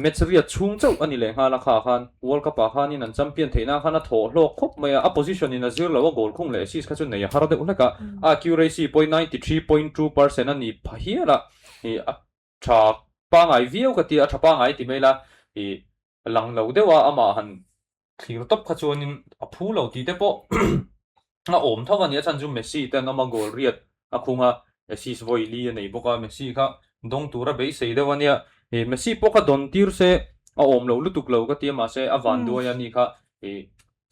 match riat chhung chauh a ni leh nghal a kha khan World Cup ah khanin an champion theih nan khan a thawh hlawk khawp mai a a position in a zir lo a goal khung leh assist kha chu nei a har deuh hlek a a accuracy pawhin 93.2 percent a ni pha hial a ih a tha pangai viau ka ti a tha pangai ti mai la ih lang lo deuh a amah han Thlir tawp kha chuanin a phu lo tih te pawh a awm tho a ni. A chhan chu Messi te an awm a, goal riat a khung a, assist vawi li a nei bawk a, Messi kha dawng tura beisei deuh a nia. Ih Messi pawh kha dawn tir se a awm lo lutuk lo ka ti a, mahse a van duai a ni kha ih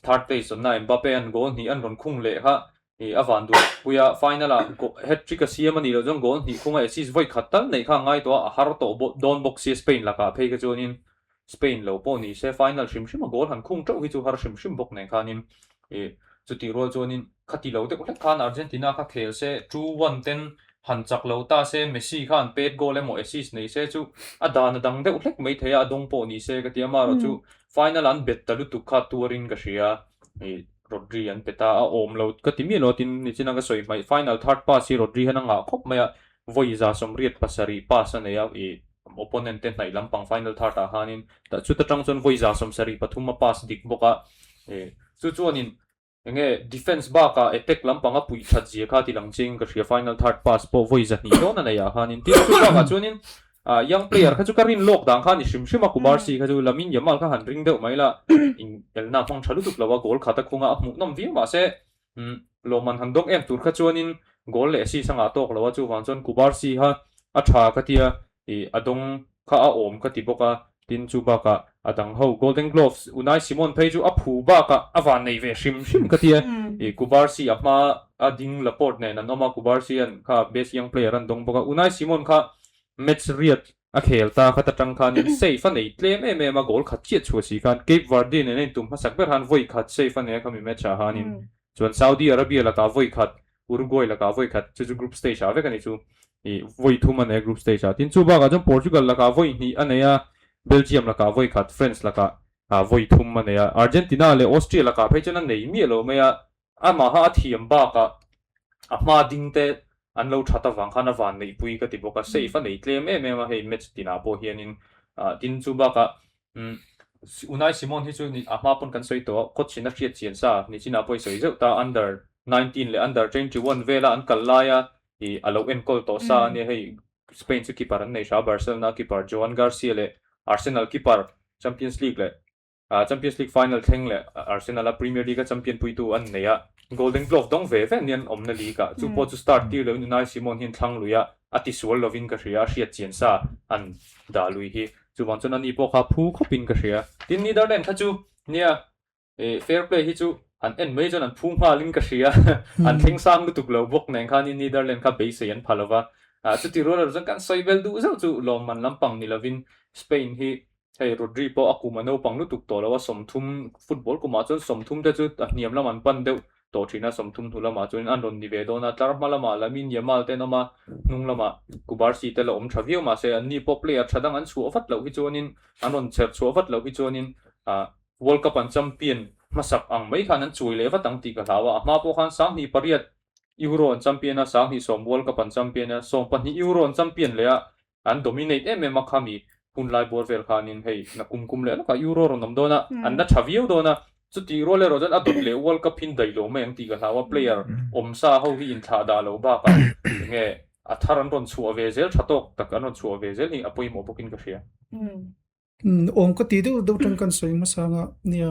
third place awmna Mbappe an goal hnih an rawn khung leh kha ih a van duai pui a, final ah hat trick a siam a nih loh chuan goal hnih khung a assist vawi khat tal neih kha a ngai tawh a, a har tawh dawn bawk sia Spain lakah phei kha chuanin Spain lo pawh ni se final hrim hrim a goal han khung teuh hi chu har hrim hrim bawk nen khanin ih chutih rual chuanin khati lo deuh hlek khan Argentina kha khel se 2-1 ten han chak lo ta se Messi khan pet goal emaw assist nei se chu a dan a dang deuh hlek mai thei a a dawng pawh ni se ka ti a amaherawh chu final an bet ta lutuk kha tuarin ka hria ih Rodri an pe ta a awm lo ka ti miah lo a tin nichina ka sawi hmaih final third pass hi Rodri hian a ngah khawp mai a vawi 187 pass a nei a ih Opponent te hnaih lampang final third ah khanin tah chuta tang chuan vawi 73 a pass dik bawk a, ih chu chuanin Enge defence bakah attack lampang a puih that zia kha ti lang chiang ka hria final third pass pawh vawi zahnih dawn a nei ah khanin tin chu bakah chuanin ah young player kha chu ka rin lawk dan kha ni hrim hrim a Kubarsi kha chu Lamine Yamal kha han ring deuh mai la in elna hmang tha lutuk lo a goal khat a khung a a hmuh nawm viau mahse umm lawmman han dawng em tur kha chuanin goal leh assist a ngah tawk lo a chuvang chuan Kubarsi kha a tha ka tia Ih a dawng kha a awm ka ti bawk a, tin chu bakah a dang ho Golden Gloves Unai Simon phei chu a phu bakah a van nei ve hrim hrim ka ti a, ih Kubarsi a hma a ding Laporte nen an awm a, Kubarsi an kha best young player an dawng bawk a, Unai Simon kha match riat a khel ta khat atang khanin save a nei tlem em em a, goal khat chiah chhuah si khan Cape Verde nen a intum hmasak ber khan vawi khat save a nei a khami match ah khanin chuan Saudi Arabia lakah vawi khat Uruguay lakah vawi khat chu chu group stage ah vek a ni chu ih vawi thum a nei a group stage ah tin chu bakah chuan Portugal lakah vawi hnih a nei a Belgium lakah vawi khat France lakah ah vawi thum a nei a Argentina leh Austria lakah phei chuan a nei miah lo mai a amaha a thiam bakah a hma ding te an lo that avang khan a van neihpui ka ti bawk a safe a nei tlem em em a hei match tinah pawh hianin ah tin chu bakah Umm Unai Simon hi chu a hma pawn kan sawi tawh a, coach in a hriat chian sa, nichinah pawh i sawi zeuh ta, under 19 leh under 21 vela an kal laia ih a lo enkawl tawh sa a nia, hei Spain chu keeper an nei hra, Barcelona keeper Joan Garcia leh Arsenal keeper Champions League leh Champions League final thleng leh Arsenal a Premier League a champion puitu an nei a, Golden Glove dawng ve ve anian awmna league ah, chu pawh chu start tir loin Unai Simon hian thlang lui a, a tisual lovin ka hria, a hriat chian sa an dah lui hi. Chuvang chuan ani pawh kha phu khawpin ka hria. Tin, Netherland kha chu nia eh fair play hi chu an en mai chuan an phu nghalin ka hria. An thleng sang lutuk lo bawk nen khanin Netherland kha beisei an pha lova. Ah chuti rual erawh chuan kan sawi bel duh zeuh chu lawmman lampang ni lovin Spain hi hei Rodri pawh a kum a naupang lutuk tawh lo a, 30 football kumah chuan 30 te chu a hniam lam an pan deuh tawh thin a, 30 hnu lamah chuanin an rawn ni ve dawn a, tlar hma lamah Lamine Yamal te an awm a, hnung lamah Kubarsi te la awm tha viau mahse anni pawh player tha dang an chhuah vat loh hi chuanin an rawn chher chhuah vat loh hi chuanin ah World Cup an champion hmasak ang mai khan an chuai leh vat ang tih ka hlau a, a hma pawh khan 28 Euro an champion a, 30 World Cup an champion a, 12 Euro an champion leh a, An dominate em em a khami hun lai bawr vel khanin hei na kum kum leh lawkah Euro rawn awm dawn a, an la tha viau dawn a, chutih rual erawh chuan a dawt leh World Cup hin daih lo mai ang tih ka hlau a, player awm sa ho hi inthlah dah lo bakah enge a thar an rawn chhuah ve zel tha tawk tak an rawn chhuah ve zel hi a pawimawh bawkin ka hria. Awm ka tih deuh deuh tang kan sawi hmasa anga nia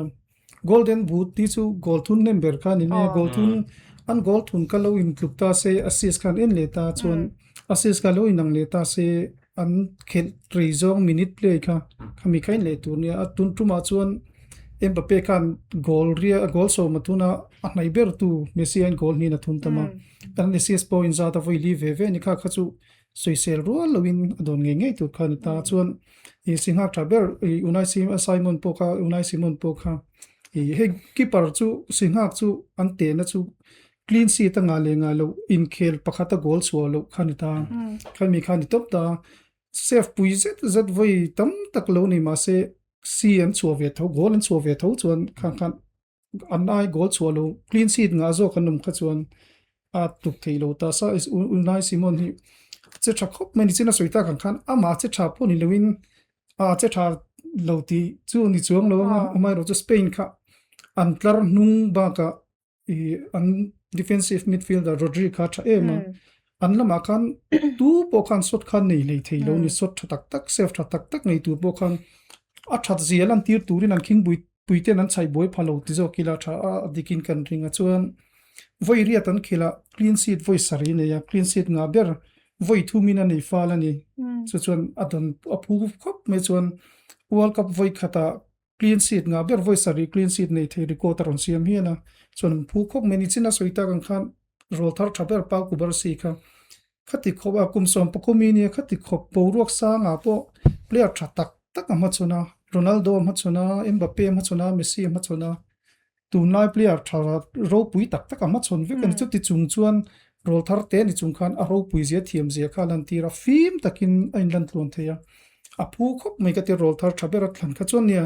Golden Boot tih chu goal thun hnem ber kha a ni mai a, goal thun an goal thun kha lo intluk ta se assist khan en leh ta chuan assist kha lo inang leh ta se an khelh rei zawng minute play kha khami kha en leh tur nia a tun tumah chuan Mbappe khan goal ria goal sawm a thun a a hnaih ber tu Messi hian goal hnin a thun tam a an assist pawh inzat a vawi li ve ve a ni kha kha chu Sawisel rual loin a dawn ngei ngei tur kha a ni ta. Chuan ih si nghak tha ber ih Unai Simon pawh kha Unai Simon pawh kha ih hei keeper chu si nghak chu an tehna chu clean sheet a ngah leh ngah loh inkhel pakhat a goal chhuah loh kha a ni ta. Khami kha a ni tawp ta. Save pui zet zet vawi tam tak lo ni mahse si an chhuah ve tho goal an chhuah ve tho chuan khang khan an ai goal chhuah lo clean sheet ngah zawk an awm kha chuan a tuk thei lo ta sa Unai Simon hi che tha khawp mai ni chin a sawi tak ang khan amah che tha pawh ni loin a che tha lo tih chu ni chuang lo anga amaherawh chu Spain kha an tlar hnung bakah ih an defensive midfielder Rodri kha tha em a an lamah khan tu pawh khan shot khan nei hlei thei lo ni shot tha tak tak save tha tak tak nei tur pawh khan a that zia lan tir turin an khingpui puiten an chhaih buai pha lo ti zawk ila tha a a dikin kan ring a chuan vawi riat an khilh a clean sheet vawi sarih nei a clean sheet ngah ber vawi thumin a nei fal a ni chu chuan a dawn a phu khawp mai chuan world cup vawi khatah clean sheet ngah ber vawi sarih clean sheet nei thei record a rawn siam hian a chuan an phu khawp mai nichin a sawi tak ang khan rawl thar tha ber Pau Kubarsi kha Khati khawp a kum sawm pakawm i nia khati khawp boruak sangah pawh player tha tak tak a hmachhawn a, Ronaldo a hmachhawn a, Mbappe a hmachhawn a, Messi a hmachhawn a, tunlai player tha ropui tak tak a hmachhawn vek a ni. Chuti chung chuan rawl thar te ni chung khan a ropui zia thiam zia kha a lantir a, fim takin a inlantluan thei a, a phu khawp mai ka ti rawl thar tha ber a thlan kha chuan nia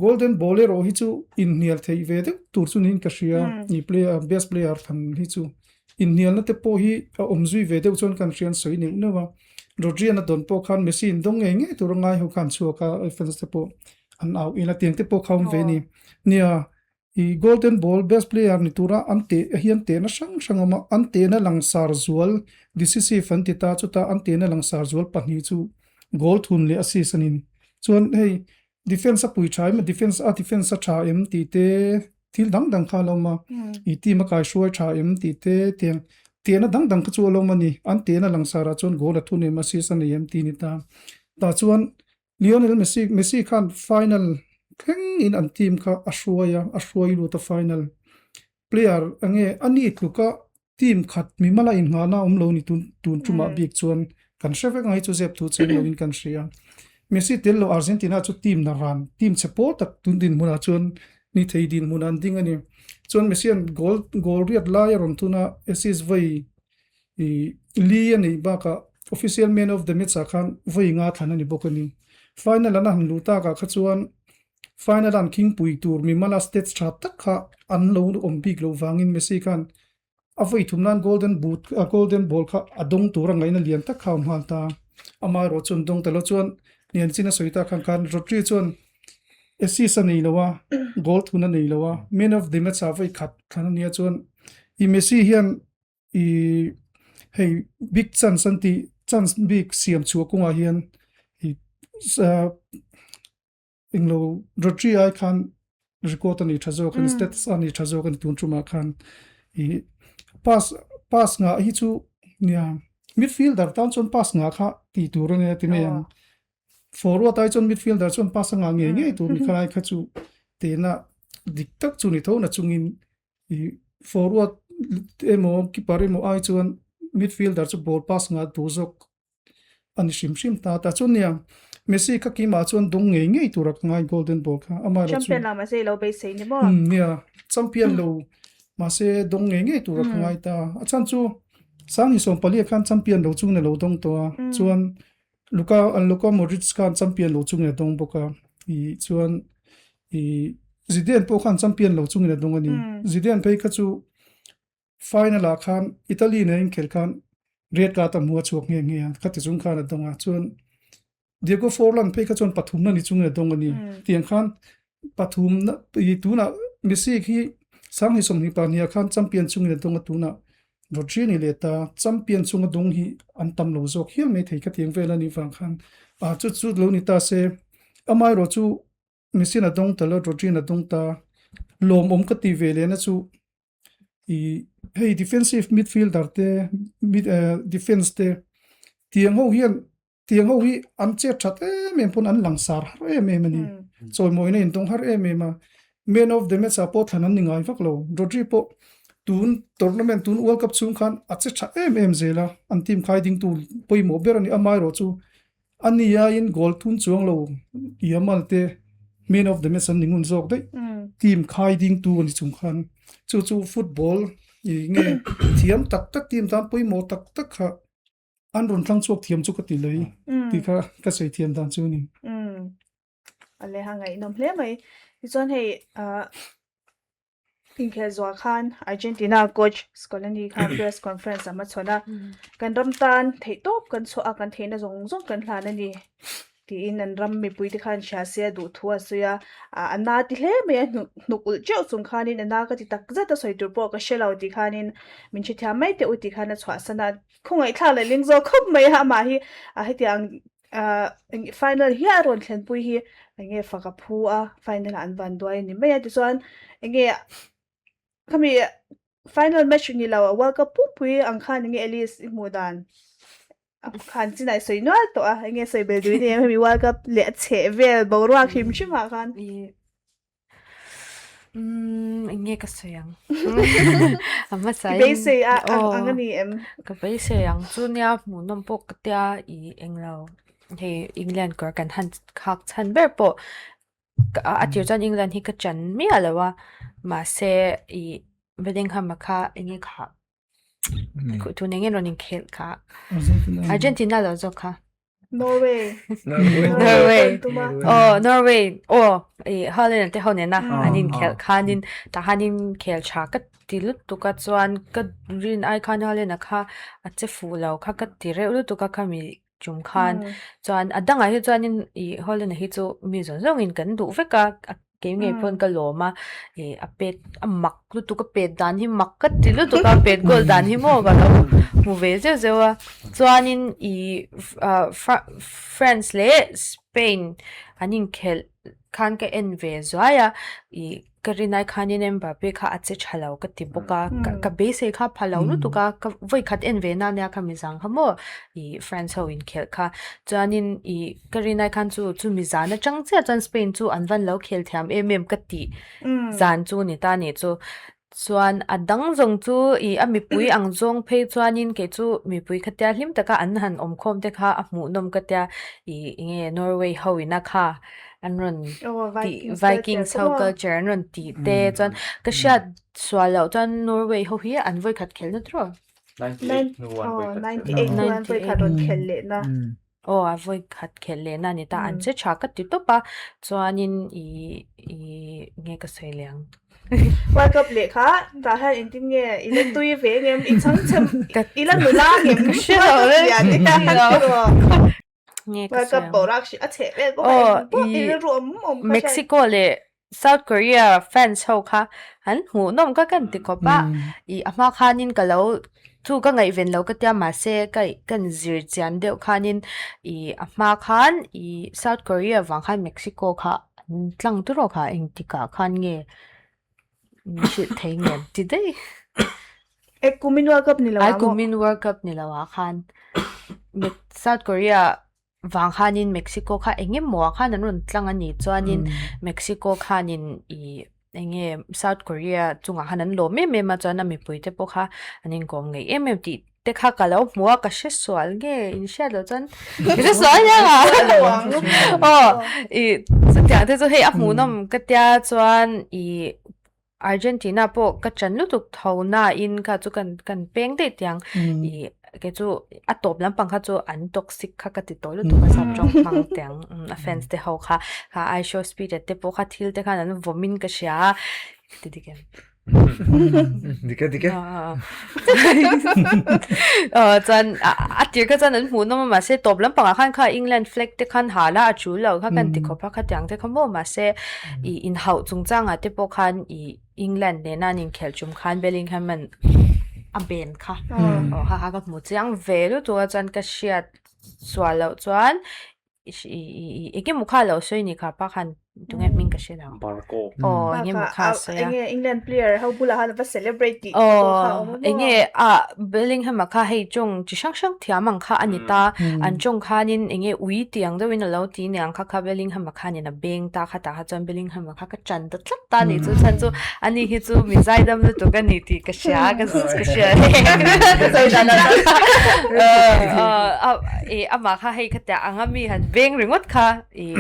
Golden Ball erawh hi chu inhnial theih ve deuh tur chu niin ka hria, ni player best player thlan hi chu inhnialna te pawh hi a awm zui ve deuh chuan kan hria an sawi neuh neuh a, Rodri-an a dawn pawh khan Messi in dawng ngei ngei tur a ngai ho khan chhuak a fans te pawh an au ila tiang te pawh kha awm ve a ni. Nia. I Golden Ball best player ni tura an teh hian tehna hrang hrang awm a, an tehna langsar zual decisive an ti ta, chuta an tehna langsar zual pahnih chu goal thun leh assist a ni. Chuan hei defence a pui tha em, defence a defence a tha em tih te thil dang dang kha a lo awm a, i team a kaihruai tha em tih te tiang tehna dang dang kha chu a lo awm a ni. An tehna langsar ah chuan goal a thun em assist a nei em tih a ni ta. Tah chuan Lionel Messi Messi khan final thleng in an team kha a hruai a, a hruai lut a final. Player enge a ni tluka team khat mimal a inngahna a awm lo ni tun tun tumah bik chuan kan hre vek ang hei chu zep thu cheng lo in kan hria. Messi tel lo Argentina chu team na ran team chhe pawl tak tun dinhmunah chuan ni thei dinhmun an ding a ni. Chuan Messi an goal goal riat lai a rawn thun a assist vawi I li a neih bakah official man of the match ah khan vawi nga thlan a ni bawk a ni. Final an a han luh takah kha chuan final a an khingpui tur mimala stats tha tak kha an lo awm bik loh vangin Messi khan a vawi thum nan golden boot golden ball kha a dawng tur a ngaihna lian tak kha a awm nghal ta. Amaherawh chuan dawng ta lo chuan Nianchin a sawi tak khan khan Rodri chuan assist a nei lo a, goal thun a nei lo a, man of the match ah vawi khat thlan a nia chuan i Messi hian I hei big chance an tih chance bik siam chhuah kawngah hian i englo Rodri ai khan record a ni tha zawk a ni stats a ni tha zawk a ni tun tumah khan i pass pass ngah hi chu nia midfielder tan chuan pass ngah kha tih tur a nia ti mai ang forward ai chuan midfielder chuan pass a ngah ngei ngei tur ni khalai kha chu tehna dik tak chu ni tho na chungin I forward emaw keeper emaw ai chuan midfielder chu ball pass ngah duh zawk a ni hrim hrim ta ta chuan nia Messi kha keimah chuan dawng ngei ngei tura ka ngai golden ball kha amaherawhchu Champion lo mahse i lo beisei ni maw? Umm nia champion lo mahse dawng ngei ngei tura ka ngai ta a chhan chu 2014 khan champion lo chungin a lo dawng tawh a chuan Luka Luka Modric khan champion lo chungin a dawng bawk a ih chuan ih Zidane pawh khan champion lo chungin a dawng a ni. Zidane phei kha chu final ah khan Italy nen inkhelh khan red card a hmu a chhuak nghe nghe a khati chung khan a dawng a chuan Diego Forlan phei kha chuan pathumna ni chungin a dawng a ni. Tiang khan pathumna ih tunah Messi khi Sanghnih 22 ah khan champion chungin a dawng a tunah Rodri ni leh ta champion chunga dawng hi an tam lo zawk hial mai thei ka tiang vel a nih vang khan ah chu chu lo ni ta se amaherawh chu Messi a dawng ta lo Rodri a dawng ta lawmawm ka ti ve lehna chu ih hei defensive midfielder te mid eh defense te tiang ho hian Tiang ho hi an chet that em em pawn an langsar har em em a ni. Chawimawina in tawng har em em a. Man of the match ah pawh thlan an ni ngai vak lo. Rodri pawh tun tournament tun World Cup chhung khan a che tha em em zel a. An team khai ding tu pawimawh ber a ni. Amaherawh chu a ni aiin goal thun chuang lo Yamal te man of the match an ni ngun zawk daih. Team khai ding tu a ni chung khan chu chu football ih nge thiam tak tak team tan pawimawh tak tak kha An rawn tlang chhuak thiam chu ka ti lei tih kha ka sawi thiam dan chu a ni. Umm. A leha ngaihnawm hle mai. Tichuan hei ah inkhelh zuah khan Argentina coach Scaloni kha press conference a hmachhawn a. Kan ram tan theihtawp kan chhuah a, kan theihna zawng zawng kan hlan a ni. Tiin an ram mipuite khan hria se a duh thu a sawi a, a na ti hle mai a, hnuk ulh teuh chung khanin a na ka ti tak zet a sawi tur pawh ka hre lo tih khanin min hrethiam mai teh u tih khan a chhuahsan a, khawngaihthlak leh ling zawk khawp mai a amah hi a hetiang ah final hiah a rawn thlenpui hi enge fak a phu a final ah an van duai a ni mai a tichuan enge khami final match ni lo world cup pumpui ang khan enge Alice i hmuh dan. A khan chin ai sawi nual tawh a, enge sawi bel duh in em hemi World Cup leh a chheh vel boruak hrim hrim ah khan. Umm enge ka sawi ang. A hmasa I in beisei a ang ang a ni em? Ka beisei ang chu nia hmuhnawm pawh ka tia i englo hei England kawr kan han khak chhan ber pawh a tir chuan England hi ka chan miah lo a mahse i Bellingham-a kha enge kha Tun eng nge rawn inkhelh kha? Argentina lo zawk kha. Norway. Norway. Oh, Norway. Oh, i Haaland te ho nena an inkhelh khanin tah khanin khel tha ka ti lutuk a chuan ka rin ai khan Haaland a kha a che fuh lo kha ka ti reuh lutuk a khami tum khan. Chuan a dangah hi chuanin i Haaland a hi chu mi zawng zawngin kan duh vek a. Kei ngei pawn ka lawm a, ih a pet a mak lutuk a pet dan hi mak ka ti lutuk a, pet goal dan hi maw ka lo hmu ve zeuh zeuh a. Chuanin ih ah France leh Spain an inkhelh khan ka en ve zuai a, ih ka rinai khanin Mbappe kha a che tha lo ka ti bawk a, ka beisei kha pha lo lutuk a, ka vawi khat en ve na nia kha mizang kha maw ih France ho inkhelh kha. Chuanin ih Ka rinai khan chu chumi zan atang chiah chuan Spain chu an van lo khel thiam em em ka tih zan chu ni ta nih chu. Chuan a dang zawng chu ih a mipui ang zawng phei chuanin kei chu mipui khatia hlim taka an han awm khawm te kha a hmuhnawm ka tia ih enge Norway ho ina kha an rawn tih Vikings ho culture an rawn tih te chuan ka hriat sual loh chuan Norway ho hi an vawikhat khelna tur aw. 98 hnu an vawikhat 98 hnu an vawikhat rawn khelh lehna. Aw a vawi khat khelh lehna a ni ta, an che tha ka ti tawp a, chuanin ih ih nge ka sawi leh ang. World Cup leh kha tah hian engtin nge i la tui ve ngem, i chhang chhem i la nula ngem Ka hre lo le, ka hre lo. Nge ka World sawi Cup ang. boruak hri a chheh vel bawk a, Aw eng pawh i ih rilru awm awm kha hriat. Mexico leh South Korea fans ho kha an hmuhnawm kha kan ti khawp a, ih a hma khanin ka lo chu ka ngaihven lo ka tia mahse ka ka inzir chian deuh khanin ih a hma khan ih South Korea vang khan Mexico kha an tlang tur awk a engtikah khan nge min hrilh thei ngem ti daih. E kumin World Cup ni lo ah maw? Kumin World Cup ni lo ah khan South Korea vang khanin Mexico kha eng emaw ah khan an rawn tlang a nih chuanin Mexico khanin ih eng nge South Korea chungah khan an lawm em em a chuan a mipui te pawh kha an inkawm ngeih em em tih te kha ka lo hmu a ka hre sual nge in hriat loh chuan ka hre sual nia aw ih chutiang te chu hei a hmuhnawm ka tia chuan ih Argentina pawh ka ṭan lutuk tho nain kha chu kan kan peng daih tiang ih kei chu a tawp lampang kha chu an toxic kha ka ti tawh lutuk a sap tawng hmang tiang a fans te ho kha kha I show speed te pawh kha thil te khan an vawm in ka hria a ti dik em? Dik e dik e. Aw chuan a tir kha chuan an hmuh nawm a mahse tawp lampang ah khan kha England flag te khan hal a a tul lo kha kan ti khawp a khatiang te kha maw mahse ih inhauh chungchangah te pawh khan ih England nena an inkhelh tum khan Bellingham an a ben kha aw ha ha ka hmu chiang ve lutuk a chuan ka hriat sual loh chuan ih ih eng emaw kha a lo sawi a ni kha pa khan tunge hming ka hre lo Barco aw eng emaw kha a sawi a enge England player ho bulah khan a va celebrate tih pawh kha a awm a maw eng nge a Bellingham-a kha hei tawng chi hrang hrang thiam ang kha a ni ta an tawng khanin eng nge ui tih ang deuhin a lo ti aniang kha kha Bellingham-a khanin a beng ta kha tah kha chuan Bellingham-a kha ka ṭan ta tlat ta a nih chu chhan chu ani hi chu mi zaidam lutuk a ni tih ka hria ka ka hria ka sawi dan a ih amah kha hei khatiah anga mi han beng ringawt kha ih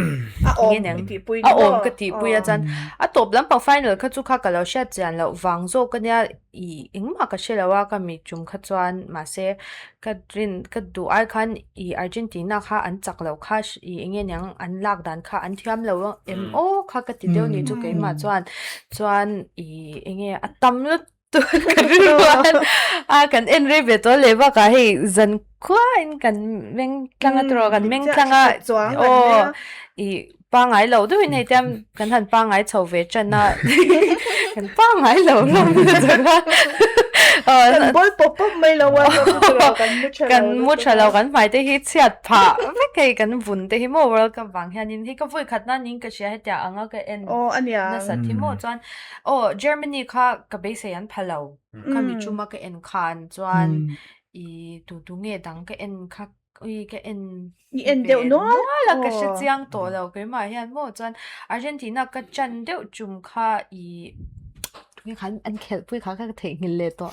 A awm i tihpui a awm ka tihpui a chuan a tawp lampang final kha chu kha ka lo hriat chian loh vang zawk a nia ih engmah ka hre lo a ka mi tum kha chuan mahse ka rin ka duh ai khan ih Argentina kha an chak loh kha ih eng nge niang an lak dan kha an thiam lo em aw kha ka ti deuh ni chu keimah chuan chuan ih eng nge a tam lutuk ka rilru a kan en rei ve tawh leh bakah hei zan khuain kan meng tlang a tawrh kan meng tlang a aw ih Pangngai lo deuhin hei tiang kan han pangngai chho ve tan a kan pangngai lo hlawm lutuk a Kan bawl pawp pawp mai lo a kan mu tha lo kan mu tha lo kan hmai te hi chhiat phah vek hei kan vun te hi maw World Cup vang hianin hei ka vawi khat nan in ka hria hetiang anga ka en nasat hi maw chuan aw Germany kha ka beisei an pha lo khami tuma ka en khan chuan i tu tu nge dang ka en kha Ui ka en I en deuh nual nual a ka hre chiang tawh lo keimah hian maw chuan Argentina ka chan deuh tum kha i tunge khan an khelh pui kha ka theihnghilh leh tawh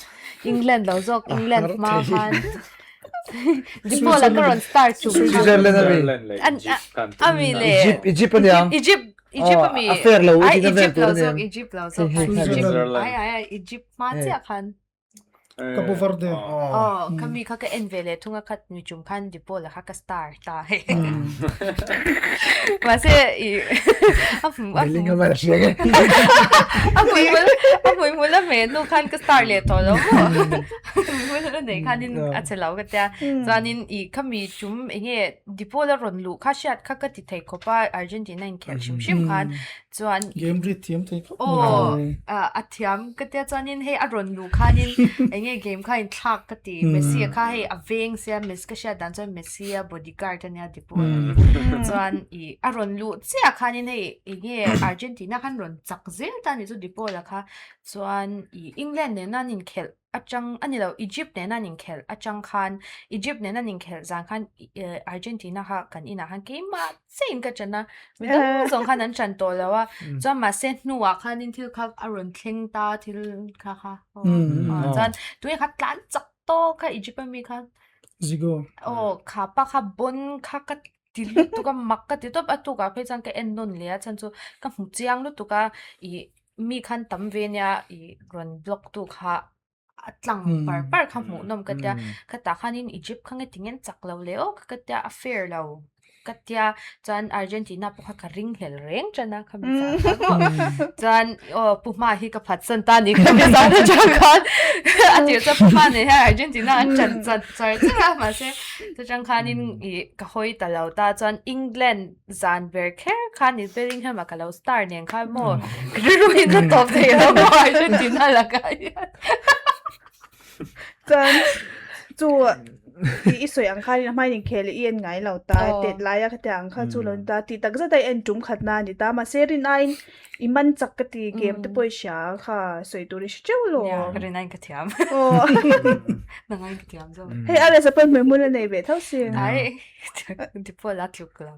England lo zawk England hma khan Depaul a ka rawn star tum kha Switzerland ami ami le Egypt Egypt aniang Egypt Egypt ami a fair lo ai Egypt lo zawk Egypt lo zawk ai ai Egypt hma chiah khan. Cabo Verde. Aw, khami kha ka en ve leh thung a khat mi tum khan De Paul-a kha ka star ta. Mahse i a hmu a hmu. Bellingham a hria nge. A hmui hmul a hmui hmul a hmeh hnu khan ka star leh tawh lo maw. Hmui hmul a neih khanin a che lo ka tia. Chuanin i khami tum enge De Paul-a rawn luh kha hriat kha ka ti thei khawp a Argentina inkhelh hrim hrim khan chuan Game read thiam thei khawp mai. Aw a thiam ka tia chuanin hei a rawn luh khanin eng nge game kha in thlak ka ti Messi a kha hei a veng sia Messi ka hriat dan chuan Messi a bodyguard ania ti pawh chuan i a rawn luh chiah khanin hei eng nge Argentina khan rawn chak zel ta ni chu De Paul a kha chuan i England nena an inkhelh atang a ni lo Egypt nena an inkhelh atang khan Egypt nena an inkhelh zan khan Argentina kha kan inah khan keimah chiah in ka ṭan a mi dang zawng khan an ṭan tawh lo a chuan mahse hnuah khanin thil kha a rawn thleng ta thil kha kha chuan tunge kha tlan chak tawk kha Egypt ami kha Zigo aw kha pa kha bon kha ka ti lutuk a mak ka ti tawp a tukah phei chuan ka en nawn leh a chhan chu ka hmu chiang lutuk a ih mi khan tam ve nia ih rawn block tu kha a tlang par par kha hmuh nawm ka tia khatah khanin Egypt kha nge tinge an chak lo leh aw ka tia a fair lo ka tia chuan Argentina pawh kha ka ring hlel reng tan a khami zan khan maw chuan aw Pu Hma hi ka phatsan ta ni khami zan atang khan a tir chuan Pu Hma nen hian Argentina an chan chat char char a mahse chutang khanin ih ka hawi ta lo ta chuan England Zan ber kher khan i Bellingham a ka lo star nen khan maw ka rilru in a tawp thei lo maw Argentina lakah hian. Chuan chu i i sawi ang khan hmain inkhel i en ngai lo ta tet laia ka tia ang kha chu lo ni ta tih tak zet a i en tum khat na a ni ta mahse rin aiin i man chak ka ti game te pawh i hria kha sawi tur i hre teuh lo. Nia ka rin aiin ka thiam. Nang aiin ka thiam zawk. Hei a resa pawh hmuihmul a nei ve tho sin. Ai. Default a tluk lo.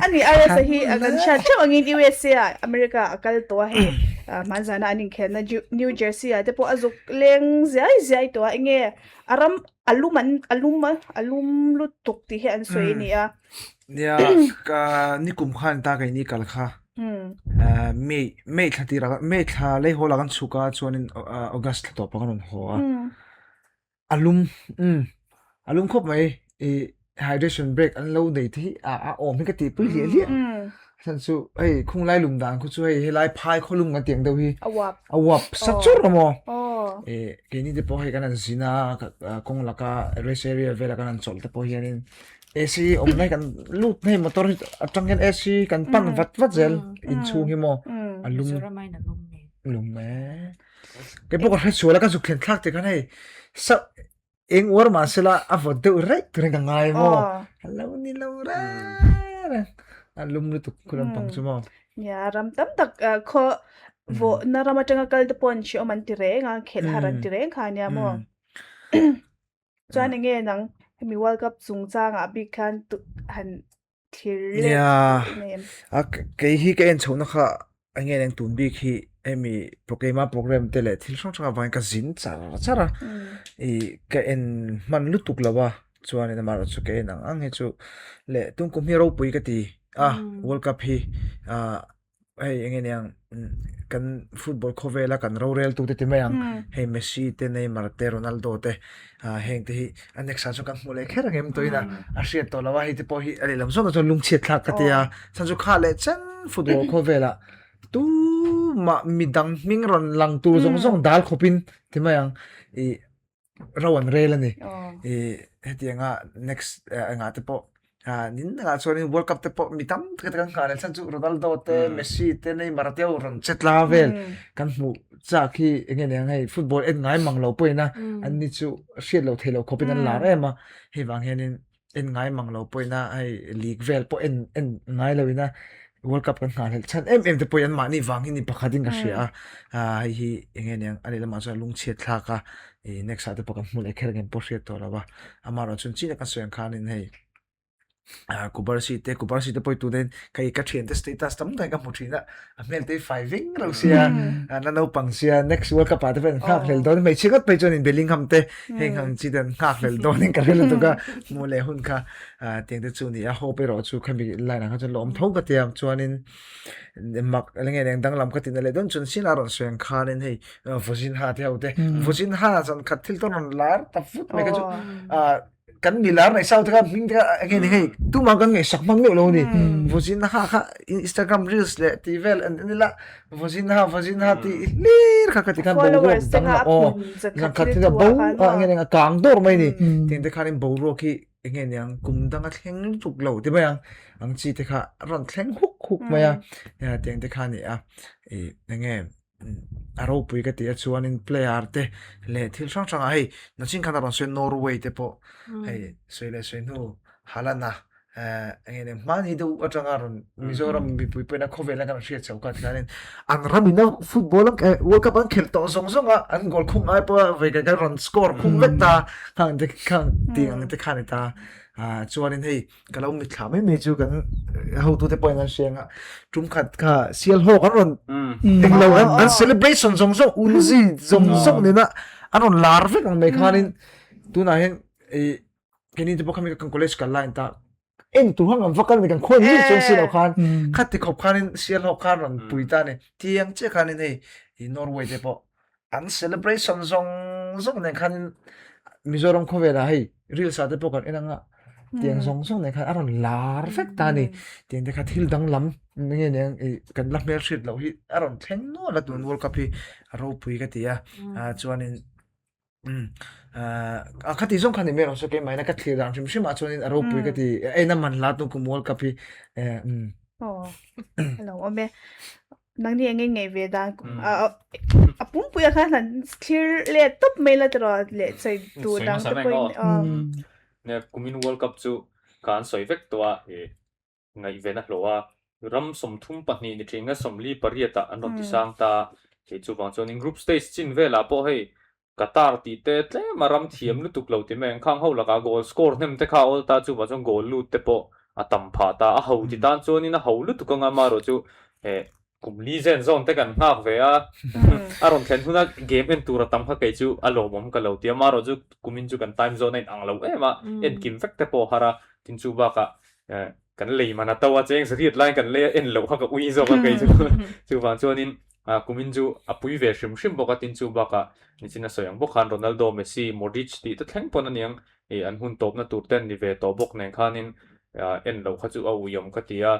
Ani RS hi a kan hriat theuh angin USA ah America a kal tawh a hei hmanzana an inkhelhna New Jersey ah te pawh a zuk leng ziai ziai tawh a enge a ram a lum an a lum a a lum lutuk tih hi an sawi a ni a. Nia ka nikum khan ta keini kal kha May May thla tirah May thla leihawl ah kan chhuk a chuanin August thla tawpah kan rawn haw a. A lum umm a lum khawp mai ih hydration break an lo nei te hi a a awm hi ka tih pui hliah hliah a chhan chu hei khung lai lum dan khu chu hei helai phai khaw lum kan tih ang deuh hi a uap a uap sa chur a maw ih keini te pawh hei kan han zin a kawng laka rest area vela kan han chawlh te pawh hianin AC awm na hi kan lut na hei motor hi atang hian AC kan pan vat vat zel inchhung hi maw a lum lum e. Kei pawh ka hre sual a ka zuk thlen thlak tih khan hei sa eng uar mah sela a vawt deuh raih turin ka ngai maw a lo ni lo reng reng a lum lutuk khu lampang chu maw. Nia ram tam tak khaw vawhna ram atanga kal te pawh an hreawm an ti reng a khelh har an ti reng kha ania maw. Chuan enge nang hemi World Cup chungchangah bik khan han thlir let Nia, nei em? a kei hi ka en chhohna kha eng nge eng tun bik hi hemi keima program te leh thil hrang hrang avangin ka zin char char a, ih ka en hman lutuk lo a, chuanin amaherawhchu chu ka en ang ang hi chu leh tumkum hi ropui ka ti a World Cup hi ah hei eng nge niang kan football khawvela kan rorel tu te ti mai ang hei Messi te Neymar te Ronaldo te ah heng te hi a next ah chuan kan hmuh leh kher ang em tawhin a a hriat tawh lo a hei te pawh hi a lehlam zawk ah chuan lungchhiat thlak ka ti a chhan chu kha leh chen football khawvelah tumah midang hming rawn lang tur zawng zawng dal khawpin ti mai ang ih ro an rel a ni. I hetianga next engah te pawh nin dangah chuanin World Cup te pawh mi tam tak kan nghah leh chhan chu Ronaldo te Messi te Neymar te ho rawn che tla vel kan hmuh chak hi enge niang hei football en ngai mang lo pawhin a an ni chu hriat loh theih loh khawpin an lar em a hei vang hianin en ngai mang lo pawhin a hei league vel pawh en en ngai lo in a World Cup kan nghah hlelh chhan em em te pawh hi an mahni vang hi ni pakhat in ka hria a ah hei hi eng nge niang a lehlamah chuan lungchhiat thlak a ih next ah te pawh kan hmu leh kher ngem pawh hriat tawh lo a amaherawhchu chuan chin a kan sawi ang khanin hei. Kubarsi te Kubarsi te pawh tunin kei ka thiante status tam tak ka hmu thin a a hmel te fai veng lo sia na naupang sia next World Cup ah te pawh an nghak hlel dawn hmeichhia ngawt phei chuan in Bellingham te heng ang chi te an nghak hlel dawn in ka ring lutuk a hmuh leh hun kha tiang te chu ni a hope erawh chu khami line ah kha chuan la awm tho ka tia chuanin mak enge eng danglam ka tina leh dawn chuan sin a rawn sawi ang khanin hei Vozinha te ho te Vozinha zan khat thil te rawn lar ta vut mai kha chu kan mi lar nei sau te kha hming te kha enge ni hei tumah kan ngaihsak hmang meuh lo ni Vozinha kha Instagram reels leh tih vel an en ila Vozinha Vozinha tih hlir kha ka ti khan boruak dang la aw zan khat thil a bo a enge ni a kang dawr mai ni tiang te khanin boruak hi enge niang kum danga thleng lutuk lo ti mai ang ang chi te kha a rawn thleng huk huk mai a tiang te kha a ni a ih enge a ropui ka ti a chuanin player te leh thil hrang hrang ah hei nachin khan a rawn sawi Norway te pawh hei sawi leh sawi hnu Haaland a eh enge nen hmani deuh atanga rawn Mizoram mipui pawhin a khawvel a kan hriat chho kha tikhanin an ram in a football an eh world cup an khelh tawh zawng zawng a an goal khung ai pawha vawi kan rawn score khung vek ta khang te khang tih ang te kha a ni ta ah chuanin hei ka lo mitthla mai mai chu kan hotute pawhin an hria anga tum khat kha sial hawk an rawn englo an an celebration zawng zawng unzi zawng zawng nena an rawn lar vek ang mai khanin tunah hian ih keini te pawh khami kan college kal lai ta en tur hang an va kal ni kan khawi mi chuang si lo khan khat ti khawp khanin sial hawk khan rawn pui ta ni tiang chiah khanin hei i Norway te pawh an celebration zawng zawng nen khanin Mizoram khawvelah hei reels ah te pawh kan en anga tiang zawng zawng nen khan a rawn lar vek ta a ni tiang te kha thil danglam nge nen ih kan la hmelhriat loh hi a rawn thleng nual a tun world cup hi a ropui ka ti a ah chuanin ah khati zawng khan ni mai rawh se keimah in a ka thlir dan hrim hrim ah chuanin a ropui ka ti en a man hla tun kum world cup hi eh umm. Aw a lo awm e. Nangni eng nge ve dan a pumpui ah khan han thlir leh tawp mai la tiraw leh sawi tur dang te pawhin aw. Nia kumin World Cup chu ka an sawi vek tawh a ih ngaihven a hlawh a ram 32 ni thin nga 48 ah an rawn ti sang ta a chuvang chuanin group stage chin velah pawh hei Qatar tih te tlem a ram thiam lutuk lo ti mai ang. Khang ho lakah goal score hnem te kha a awl ta chuvah chuan goal lut te pawh a tam phah ta. A ho ti tan chuanin a ho lutuk anga amaherawh chu eh kum li zen zawn te kan nghak ve a, a rawn thlen huna game en tur a tam kha kei chu a lawmawm ka lo ti a. Amaherawh chu kumin chu kan time zone a inang lo em a, en kim vek te pawh a har a. Tin chu bakah eh kan lei man a to a, cheng zariat laiin kan lei a, en loh kha ka ui zawk a kei chu. Chuvang chuanin Kumin chu a pui ve hrim hrim bawk a, tin chu bakah nichin a sawi ang bawk khan Ronaldo, Messi, Modric tih te thleng pawn aniang ih an hun tawpna tur te an ni ve tawh bawk nen khanin en loh kha chu a uiawm ka ti a.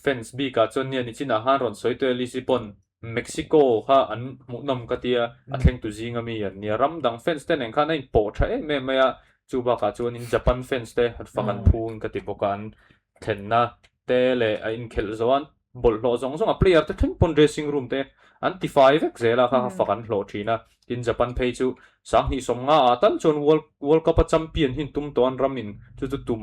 Fans bikah chuan nia nichinah khan rawn sawi tawh e Lizzy pawn Mexico kha an hmuhnawm ka tia a thlengtu zinga mi an nia. Ram dang fans te nen khan a inpawh tha em em mai a, chu bakah chuanin Japan fans te fak an phu in ka ti bawk a, an thlenna te leh a inkhelh zawh a bawlhhlawh zawng zawng a player te thleng pawn dressing room te an ti fai vek zel a kha kha fak an hlawh thin a tin Japan phei chu 2050 ah tal chuan world world cup a champion hi an tum tawh an ram in chu chu tum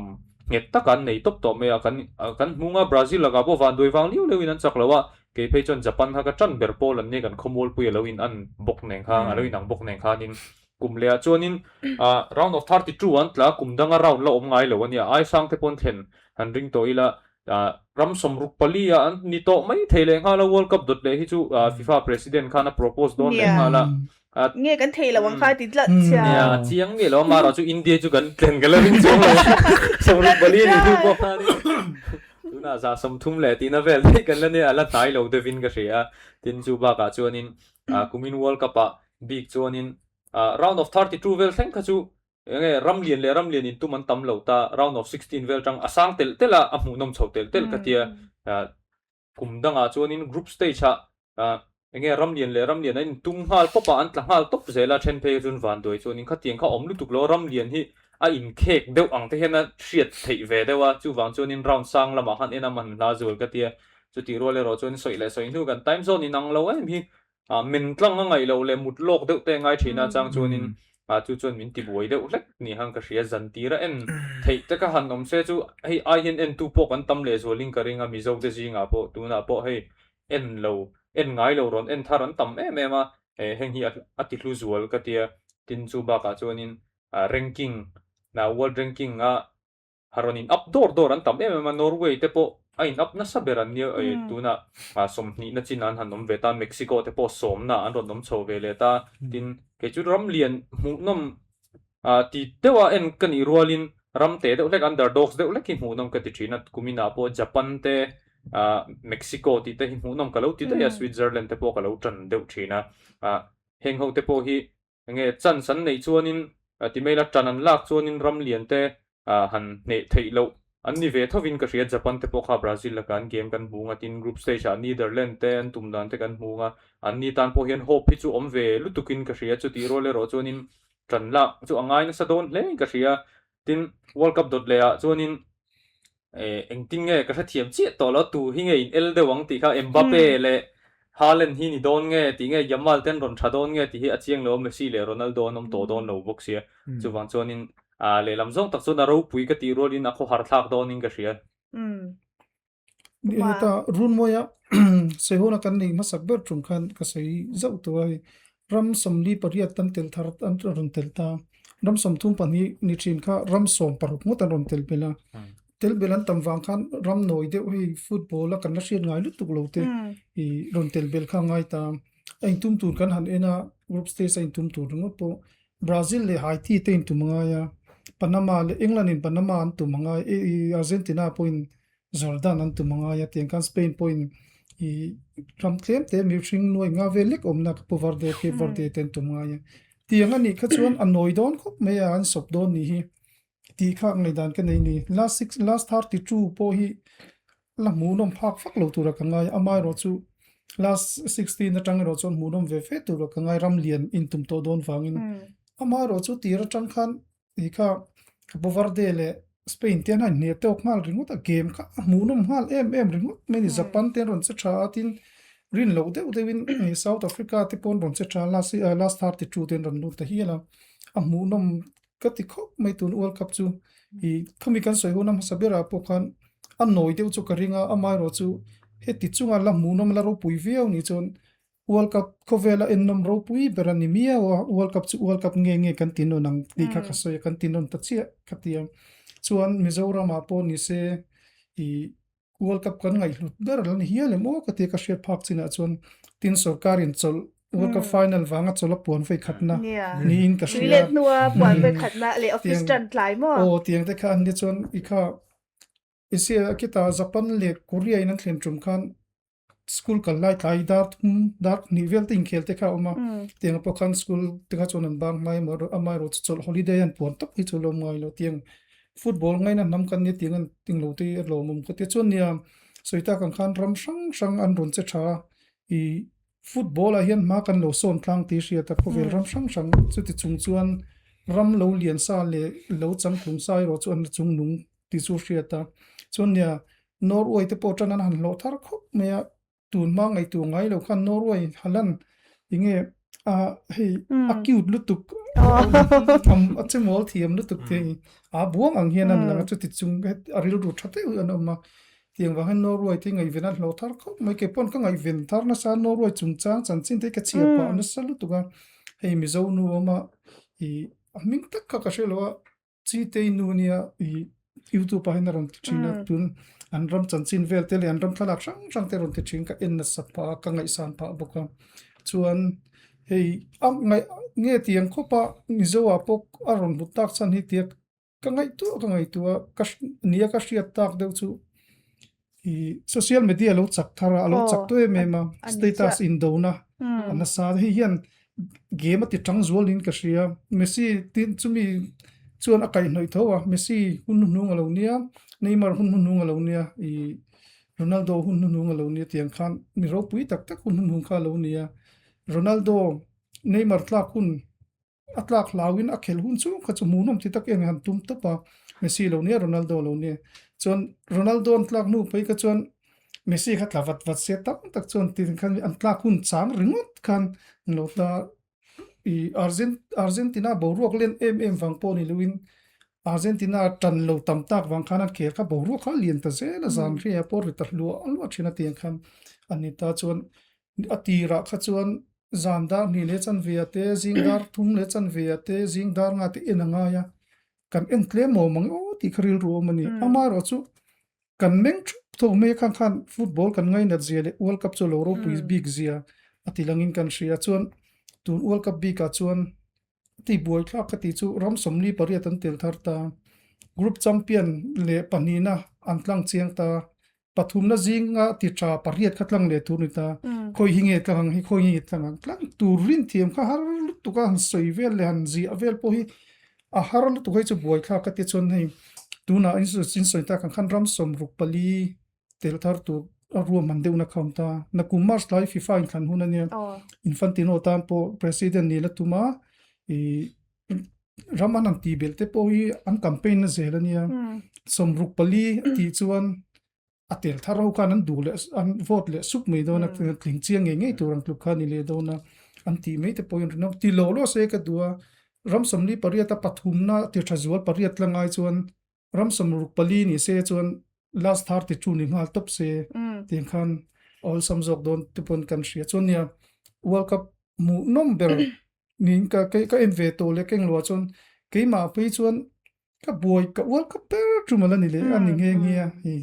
nghet tak an nei tawp tawh mai a kan kan hmung a Brazil lakah pawh vanduai vang liau liau in an chak lo a kei phei chuan Japan kha ka tan ber pawl an nia kan khawmualpui a lo in an bawk nen kha a lo in ang bawk nen khanin kum leh ah chuanin ah round of 32 an tla kum danga round la awm ngai lo a nia aisang te pawn thlen han ring tawh ila Ram 64 ah an ni tawh mai thei leh nghal a, World Cup dawt leh hi chu FIFA President khan a propose dawn leh nghal a. Nge kan thei lo ang kha ti tlat chia. Nia, a chiang miah lo a, amaherawh chu India chu kan tlen ka la ring chuang lo a, 64 ni hnu pawh khanin tunah 130 leh tihna vel daih kan la nia, a la hnai lo deuhin ka hria a. Tin chu bakah chuanin kumin World Cup ah bik chuanin round of 32 vel thleng kha chu Enge ram lian leh ram lian intum an tam lo ta, round of 16 vel tang a sang telh telh a, a hmuhnawm chho telh telh ka tia. Kum dangah chuanin group stage ah enge ram lian leh ram lian an intum nghal pawp a, an tla nghal tawp zel a, then phei chuan vanduai chuanin khatiang kha awm lutuk lo, ram lian hi a inkhek deuh ang te hian a hriat theih ve deuh a, chuvang chuanin round sang lamah khan en a man hla zual ka tia. Chutih rual erawh chuan sawi leh sawi hnu kan time zone inang lo em hi Men tlang a ngaih loh leh mut lawk deuh te a ngai thin a, chang chuanin chu chuan min ti buai deuh hlek ni khan ka hria. Zan tira en theih te kha han awm se chu hei ai hian entu pawh kan tam leh zualin ka ring a, Mizo te zingah pawh tunah pawh hei en lo, en ngai lo rawn en thar an tam em em a, heng hi a ti hlu zual ka tia. Tin chu bakah chuanin ranking, world ranking a. Ha rawn in up dawr dawr an tam em em a, Norway te pawh a in up nasa ber an nia tunah sawmhnihna chin an han awm ve ta, Mexico te pawh sawmna an rawn awm chho ve leh ta, tin kei chu ram lian hmuhnawm ti deuh a en ka nih rualin ram te deuh hlek underdogs deuh hlek hi hmuhnawm ka ti thin a, kuminah pawh Japan te Mexico tih te hi hmuhnawm ka lo ti daih a, Switzerland te pawh ka lo tan deuh thin a, heng ho te pawh hi Enge chance an neih chuanin ti mai ila tan an lak chuanin ram lian te han hneh theih loh an ni ve thovin ka hria. Japan te pawh kha Brazil laka an game kan hmu nga tin group stage ah Netherland te an tum dan te kan hmu nga an ni tan pawh hian hope hi chu awm ve lutukin ka hria. Chutih rual erawh chuanin tan lak chu a ngai nasa dawn hle in ka hria. Tin World Cup dawt leh ah chuanin Engtin nge ka hrethiam chiah tawh lo, tu hi nge in el deuh ang tih kha Mbappe leh Haaland hi ni dawn nge tih nge Yamal ten rawn tha dawn nge tih hi a chiang lo a, Messi leh Ronaldo an awm tawh dawn lo bawk sia. Chuvang chuanin lehlam zawng tak chuan a ropui ka tih rualin a khawhar thlak dawnin ka hria. Ni heta Runmawia Sehuna kan nei hmasak ber tum khan ka sawi zauh tawh a hei. Ram 48 an tel thar an rawn tel ta. Ram 32 ni thin kha ram 16 ngawt an rawn tel belh a. Tel belh an tam vang khan ram nawi deuh hei football a kan la hriat ngai lutuk lo te ih rawn tel belh kha a ngai ta. A intum tur kan han en a group stage a intum tur ringawt pawh Brazil leh Haiti te intum a ngai a. Panama leh England in Panama an tum a ngai ih Argentina pawhin Jordan an tum a ngai a, tiang khan Spain pawhin ih ram tlem te mihring nuai nga vel lek awmna Cape Verde, Cape Verde te an tum a ngai a. Tiang a nih kha chuan a nawi dawn khawp mai a, an sawp dawn nih hi tih kha ngaihdan ka nei ni. Last six, last 32 pawh hi la hmuhnawm phak vak lo tura ka ngai a, amaherawh chu last 16 atang erawh chuan hmuhnawm ve fe tura ka ngai ram lian intum tawh dawn vangin. Amaherawh chu tir atang khan Hei kha Cape Verde leh Spain te an han hne tawk nghal ringawt a, game kha a hmuhnawm nghal em em ringawt mai a ni. Japan te an rawn che tha a, tin rin loh deuh deuhin South Africa te pawh an rawn che tha a, last last 32 te an rawn lut ta hial a, a hmuhnawm ka ti khawp mai tun World Cup chu. Ih khami kan sawi hun a hmasa berah pawh khan a nawi deuh chu ka ring a, amaherawh chu heti chunga la hmuhnawm la ropui viau ni chuan World Cup khawvela ennawm ropui ber a ni miau a, World Cup chu World Cup nge nge kan ti nawn ang tih kha ka sawi a, kan ti nawn ta chiah ka ti a. Chuan Mizoramah pawh ni se ih World Cup kan ngaihhlut ber a la ni hial em aw ka ti a, ka hriat phak chinah chuan tin sorkarin chawlh World Cup final vanga chawlh a puan vei khatna niin ka hria. Tuilet hnua puan vei khatna leh office tan tlai maw? Aw tiang te kha an nia chuan i kha Asia khitah Japan leh Korea in an thlen tum khan School kal lai tlai dar thum dar hnih vel te inkhel te kha a awm a, tiang pawh khan school te kha chuan an bang ngai emaw amaherawh chu chawlh holiday an puan tak hi chu a lawm ngai lo tiang football ngaina hnam kan nia tiang an englo te hi a lawmawm khawt a chuan nia sawi tak ang khan ram hrang hrang an rawn che tha a ih football ah hian hma kan lo sawn tlang tih hriat a khawvel ram hrang hrang chuti chung chuan ram lo lian sa leh lo changtlung sa erawh chu an la chungnung tih chu hriat a chuan nia Norway te pawh tan an han hlawh thar khawp mai a, tun hma ngaihtuah ngai lo khan Norway Haaland enge a hei a cute lutuk a che mawl thiam lutuk te hi a buang ang hian an lang a chuti chung a rilru tha deuh an awm a, tiang vang hian Norway te ngaihven an hlawh thar khawp mai kei pawn ka ngaihven thar nasa a Norway chungchang chanchin te hi ka chhiar pah nasa lutuk a, hei Mizo nu awm a ih a hming tak kha ka hre lo a. Chitei nu nia i youtube ah hian a rawn ti thin a tun an ram chanchin vel te leh an ram thlalak hrang hrang te a rawn ti thin ka en nasa phah a ka ngaihsan phah bawk a chuan hei a ngaih nge tiang khawp a Mizo ah pawh a rawn hmu tak chhan hi tia ka ngaihtuah ka ngaihtuah a ka nia ka hriat tak deuh chu Ih social media lo chak thar a, a lo chak tawh em em a, status indona a nasa a, hei hian game a ti tang zual niin ka hria, Messi tin chumi chuan a kaihhnawih tho a, Messi hun hnuhnung a lo nia, Neymar hun hnuhnung a lo nia, ih Ronaldo hun hnuhnung a lo nia tiang khan mi ropui tak tak hun hnuhnung kha a lo nia, Ronaldo Neymar tlak hun A tlak hlauin a khelh hun chu kha chu hmuhnawm ti tak em han tum tawp a, Messi lo nia Ronaldo lo nia. Chuan Ronaldo an tlak hnu phei kha chuan Messi kha tla vat vat se tam tak chuan tin khan an tlak hun chang ringawt khan an lo tla i Argentina boruak len em em vang pawh ni loin Argentina tan lo tam tak vang khan an khel kha boruak kha a lian ta zel a zan hriat pawh ri ta hluah hluah thin a tiang khan a ni ta chuan A tirah kha chuan zan dar hnih leh chanve ah te, zing dar thum leh chanve ah te, zing dar nga te en a ngai a, kan en tlem awm ang e aw. tih kha rilru awm a ni. Amaherawh chu kan meng thup tho mai a khang khan football kan ngainat zia leh World Cup chu a lo ropui bik zia a ti langin kan hria. Chuan tun World Cup bikah chuan a ti buai thlak ka tih chu ram 48 an tel thar ta. Group champion leh pahnihna an tlang chiang ta. Pathumna zinga ti tha pariat kha tlang leh tur ni ta. Khawi hi nge tlang ang hi, khawi hi nge tlang ang. Tlang tur rin thiam kha har lutuk a, han sawi vel leh han ziah vel pawh hi a har lutuk hei chu buai thlak ka ti chuan hei tunah in sawi tak ang khan ram 64 tel thar tur a ruahman deuhna kha a awm ta. Nakum March tlai FIFA inthlan hun a nia. Infantino tan pawh President ni la tum a ih ram an han tih belh te pawh hi an campaign na zel a nia. 64 a tih chuan a tel thar ho khan an duh leh an vote leh sup mai dawn a tling chiang ngei ngei tur ang tluk kha a ni leh dawn a an tih mai te pawhin rinawm ti lo lo se ka duh a ram 48 a pathumna ti tha zual pariat tla ngai chuan ram 64 ni se chuan last 32 ni nghal tawp se tiang khan awlsam zawk dawn te pawn kan hria chuan nia World Cup hmuhnawm ber niin ka ka en ve tawh leh ka englo ah chuan keimah phei chuan Ka buai ka ual ka ber tum ala ni leh a ni nghe nghe a hei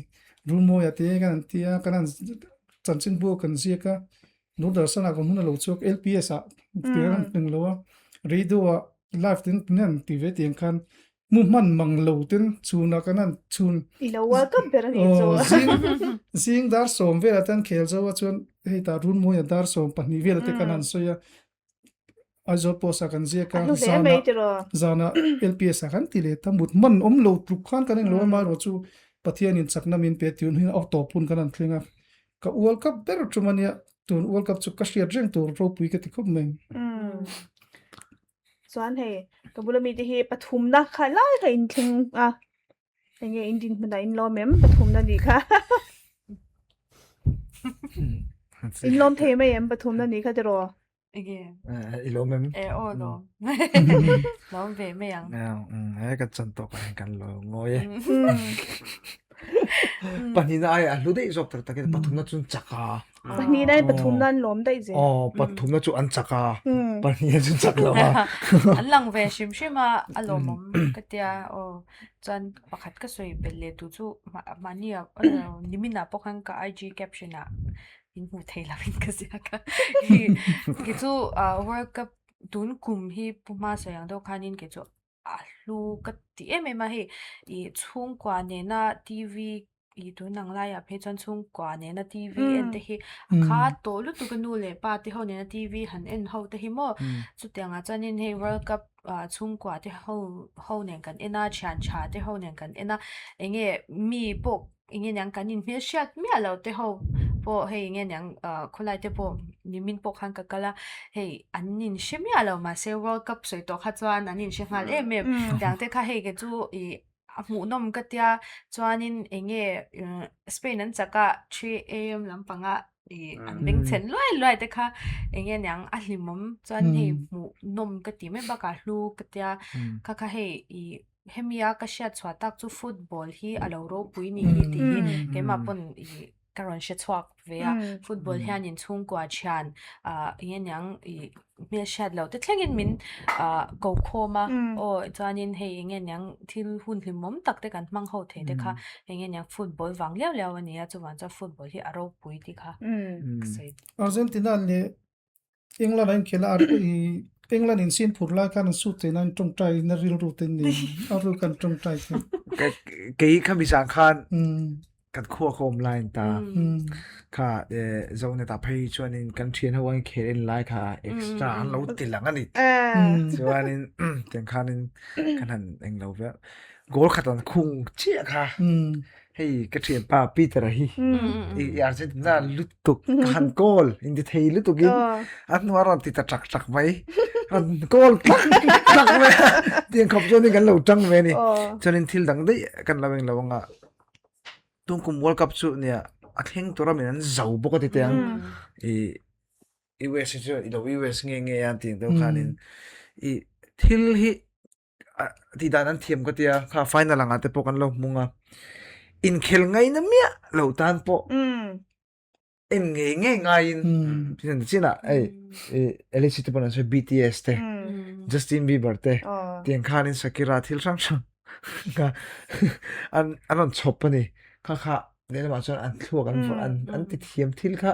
Rulmawia te kan an tia kan han chanchin bu kan ziak a Doordarshan ah ka hmun a lo chhuak LPS ah tia kan hming lo a radio ah live ten tin an ti ve tiang khan mu hman mang lo ten chhun ah kan han chhun I lo ual kap ber a nih chu. Zing zing dar sawm velah te an khel zo a chuan hei tah Rulmawia dar 12 velah te kan han sawi a Aizawl post ah kan ziak a, zanah zanah LPS ah kan ti leh ta mut hman awm lo tluk khan kan englo a amaherawh chu Pathianin chakna min pe tih hun hi a tawp hun kan han thleng a, ka World Cup ber tum a nia, tun World Cup chu ka hriat reng tur ropui ka ti khawp mai. Chuan hei ka bula mite hi pathumna kha lai kha in thleng a, enge in dinhmunah in lawm em pathumna nih kha in lawm thei mai em pathumna nih kha tiraw? Ege. I lawm em? E aw lawm. Lawm ve mai ang. E kan chan tawk ah kan lo ngawi e. Pahnihna ai a hlu daih zawk tak takin pathumna chu an chak a. Pahnihna in pathumna an lawm daih zel. Aw pathumna chu an chak a. Pahnihna chu chak lo a. An lang ve hrim hrim a a lawmawm ka tia aw. Chuan pakhat ka sawi belh leh tu chu mahni ah nimin ah pawh khan ka IG caption ah in hmuh theih loh in ka ziak a kei chu ah world cup tun kum hi pu hma sawi ang deuh khanin kei chu a hlu ka ti em em a hei ih chhungkua nena T_V ih tun ang laiah phei chuan chhungkua nena T_V en te hi a khat tawh lutuk a nu leh pa te ho nena T_V han en ho te hi maw chutiang ah chuanin hei world cup ah chhungkua te ho ho nen kan en a thian tha te ho nen kan en a eng nge mi pawh. Eng nge niang kan inhmel hriat miah lo te ho pawh hei eng nge niang ah khawlai te pawh nimin pawh khan ka kal a hei an inhre miah lo mahse world cup sawi tawh kha chuan an inhre nghal em em tiang te kha hei ke chu ih a hmuhnawm ka tia chuanin eng nge Spain an chak a 3am lampanga ih an beng chhen luai luai te kha eng nge niang a hlimawm chuan hei hmuhnawm ka ti mai bakah hlu ka tia kha kha hei ih. Hemi a ka hriat chhuah tak chu football hi a lo ropui ni hi tih hi keimah pawn ih ka rawn hre chhuak ve a. Football hian in chhungkua thian ah eng nge niang ih hmel hriat loh te thlengin min ah ko khawm a. Aw chuanin hei eng nge niang thil hun hlimawm tak te kan hmang ho thei te kha eng nge niang football vang liau liau a ni a chuvang chuan football hi a ropui tih kha ka sawi. Argentina leh England a inkhel a, England in sin phur lai khan an suit theih nan tawngtai na rilru te nei a rilru khan tawngtai thei. Kei kha mi zan khan kan khua kha awm lai ta kha Zoneta phei chuanin kan thian ho an khel en lai kha extra an lo ti lang a ni. Chuanin tiang khanin kan han englo vel goal khat an khung chiah kha. Hei ka thianpa Peter a hi i Argentina lutuk ka han call in ti thei lutuk in a hnu a rawn ti ta chak chak mai rawn call tlak tlak mai tiang khawp chuan in kan lo tang ve ni chuan in thil dang daih kan lo eng lo anga tun kum World Cup chu nia a thleng tura min an zo bawk a ti teng i US hi chu i lo US nge nge a tiang deuh khanin i thil hi tih dan an thiam ka tia kha final anga te pawh kan lo hmung a inkhel ngaina miah lo tan pawh en ngei ngei ngaiin chinah ei LAC te pawh an sawi BTS te Justin Bieber te tiang khanin Shakira thil hrang hrang. Kha an an rawn chhawp a ni. Kha kha lehlamah chuan an thluak an an an ti thiam thil kha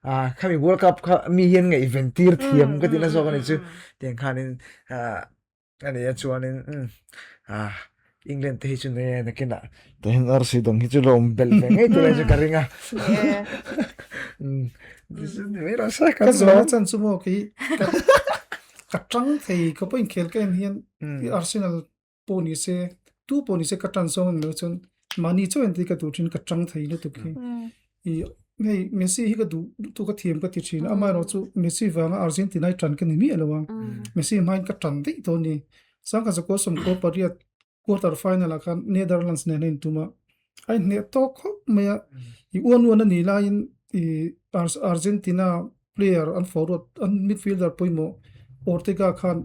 ah khami World Cup kha mi hian ngaihven tir thiam ka tihna zawk a ni chu. Tiang khanin ah a ni a chuanin umm ah England te hi chu nei a nakinah tihian arsi dang hi chu la awm belh ve ngei tur a chu ka ring a. Umm Ka zawhna chan chu maw kei ka tang thei ka pawh inkhel ka en hian Arsenal pawh ni se tu pawh ni se ka tan zawng englo chuan mahni chaw en te hi ka duh thin ka tang thei lutuk hi ih hei Messi hi ka duh lutuk a thiam ka ti thin a amaherawhchu Messi vanga Argentina hi tan ka ni miah lo a Messi hmain ka tan daih tawh a ni sangkhat zakua sawmkua pariat quarter final ah khan Netherlands nen a intum a a inhneh tawk khawp mai a ih uan uan a nih laiin ih Argentina player an forward an midfielder pawimawh Ortega khan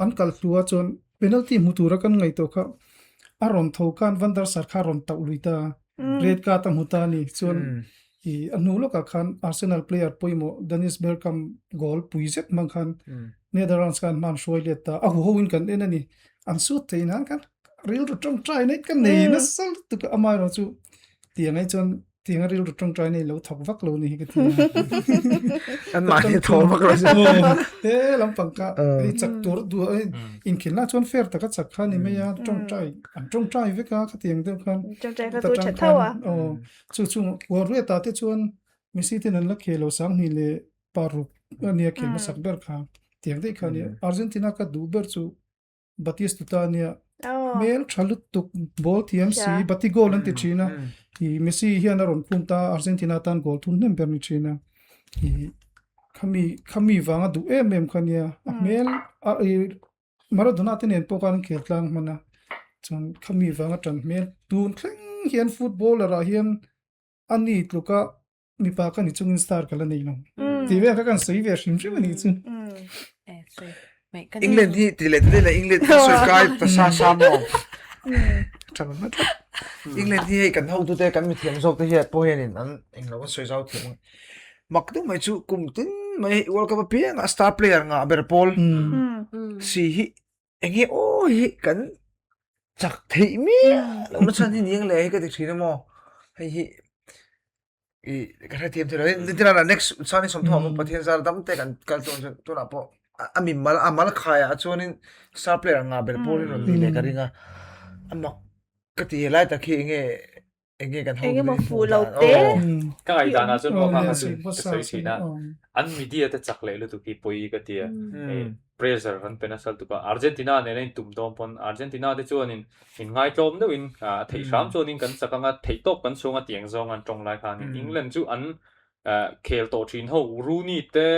An kal hlua chuan penalty hmu tura kan ngaihtuah kha a rawn tho khan Van der Sar kha a rawn tauh lui ta a, red card a hmu ta a ni. Chuan ih a hnu lawkah khan Arsenal player pawimawh Dennis Bergkamp goal pui zet hmang khan Netherlands khan hman hruai let ta a, a huho in kan en a ni. An sut theih nan khan rilru tawngtai na ka nei nasa lutuk a, amaherawh chu tiang ai chuan Tiang a rilru tawngtai nei lo thawk vak lo ni hi ka ti a. An mahni thaw vak lo chu. He lampang kha hei chak tur duh a inkhel na chuan fair taka chak kha ni mai a tawngtai an tawngtai vek a khatiang deuh khan. Tawngtai kha tu tha tho a. Aw chu chu Ruata te chuan Messi ten an la khel lo 12 leh paruk ania khel hmasak ber kha tiang daih kha ania Argentina ka duh ber chu Batistuta ania hmel tha lutuk ball thiam si Bati goal an ti thin a ih Messi hian a rawn khum ta Argentina tan goal thum hnem ber ni thin a ih khami khami vanga duh em em kha ania a hmel a ih Maradona te nen pawh khan an khel tlang hman a chuan khami vanga tan hmel tun thleng hian footballer ah hian ani tluka mipa ka ni chungin star ka la nei lo tih vel kha kan sawi ve hrim hrim a nih chu. England hi ti leh ti leh England hi sawi kai ta sa sa maw tha na tlat England hi hei kan hotu te kan mithiam zawk te hian pawh hianin an englo an sawi zau thiam mak deuh mai chu kum tin mai hei World Cup apianga star player ngah ber pawl si hi enge aw hi kan chak theih miah lohna chhan hi ni ang le hi ka ti thin a maw hei hi i ka hrethiam thei lo ni tin a next chuan in sawmthum ah Pathian zar dam te kan kal chuan chuan tunah pawh a mi mal a mal khaiah chuanin star player ngah ber pawl in rawn ni leh ka ring a a mak ka ti helai tak hi enge enge kan ho Engemaw fuh lo te. Ka ngaihdan ah chuan pawh kha kha chu ka sawi thin a an media te chak leh lutuk hi pawi ka ti a pressure an pe nasa lutuk a Argentina nen a intum dawn pawn Argentina te chuanin in ngaitlawm deuhin a theih hram chuanin kan chak anga theih tawp kan chhunga tiang zawng an tawng lai khanin England chu an khel tawh thin ho Rooney te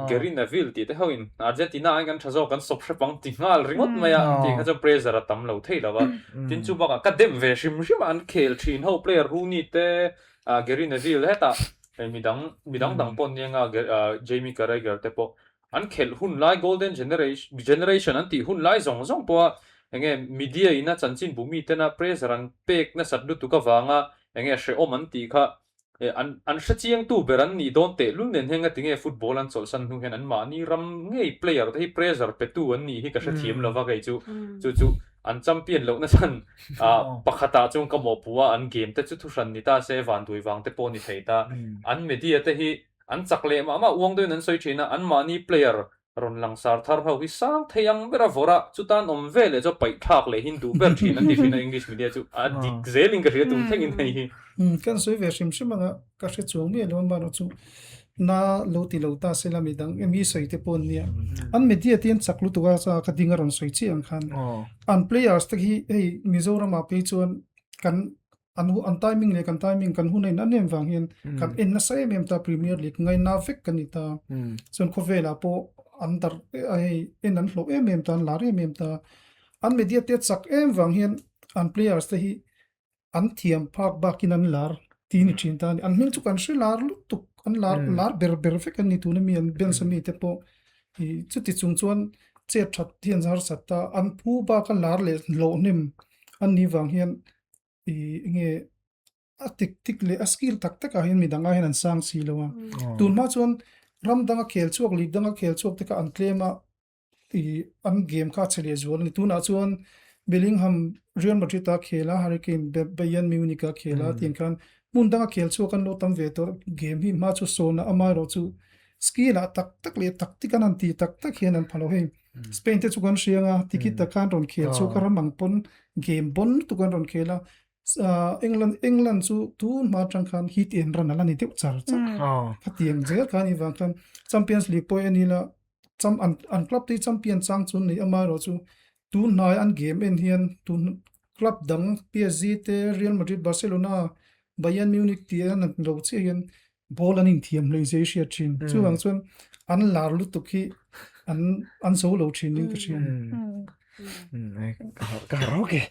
Gary Neville tih te hoin Argentina aiin kan tha zawk kan sawp hrep ang ti nghal ringawt mai a tih kha chuan pressure a tam lo thei lo a tin chu bakah ka dem ve hrim hrim a an khel thin ho player Rooney te Gary Neville hetah midang midang dang pawh an nia nga Jamie Carragher te pawh an khelh hun lai golden generation an tih hun lai zawng zawng pawha enge media ina chanchin bu mitena pressure an pek nasat lutuk avanga enge hrehawm an tih kha an an hrechiangtu ber an nih dawn tehlul nen hian ngatinge football an chawlhsan hnu hian an mahni ram ngei player te hi pressure petu an nih hi ka hrethiam lova kei chu chu chu an champion lohna chhan ah pakhatah chuan ka mawhpuh a an game te chu thuhran ni ta se vanduai vang te pawh ni thei ta an media te hi An chak leh mah mah uang deuhin an sawi thin a, anmahni player rawn langsar thar ho hi sang thei ang ber a vawrh a, chutan awm ve leh chu a paih thlak leh hin duh ber thin an ti thin a, English media chu a dik zelin ka hria tun thlengin hei hi. Umm kan sawi ve hrim hrim anga ka hre chuang miah lo amaherawh chu na lo ti lo ta se la midang emi sawi te pawh an nia. An media te an chak lutuk a cha ka ding a rawn sawi chiah ang khan an players te hi hei Mizoram ah phei chuan kan an an timing leh kan timing kan hun a in an em vang hian kan en nasa em em ta Premier League ngaina vek kan ni ta chuan khawvelah pawh an darh hei en an hlawh em em ta an lar em em ta an media te chak em vang hian an players te hi an thiam phak bakin an lar tih ni thin ta a ni an hming chu kan hre lar lutuk an lar lar ber ber vek an ni tuna mi an bench ami te pawh ih chuti chung chuan chet that hi an harsat ta an phu baka lar leh hlawh hnem an nih vang hian ih enge a tik tik leh a skill tak tak ah hian midang ah hian an sang si lo a tun hma chuan ram danga khel chhuak league danga khel chhuak te kha an tlem a ih an game kha a che leh zual a ni tunah chuan. Bellingham Real Madrid a khel a, Harry Kane Bayern Munich a khel a tiang khan hmun danga khel chhuak an lo tam ve tawh game hi hma chu sawn a amaherawh chu skill ah tak tak leh tactic an han ti tak tak hian an pha lo hei. Spain te chu kan hria anga ticket taka an rawn khel chhuak a ram ang pawn game bawn lutuk an rawn khel a England England chu tun hma atang khan hit and run a la ni deuh char char khatiang zel kha a nih vang khan Champions League pawh en ila cham an an club te hi champion chang chu an nei amaherawh chu tun hnai an game en hian tun club dang PSG te Real Madrid Barcelona Bayern Munich tih an lo chiah hian Ball an inthiam hlei zia i hriat thin. Chuvang chuan an lar lutuk hi an an zo lo thin in ka hria. Ka har rawk e.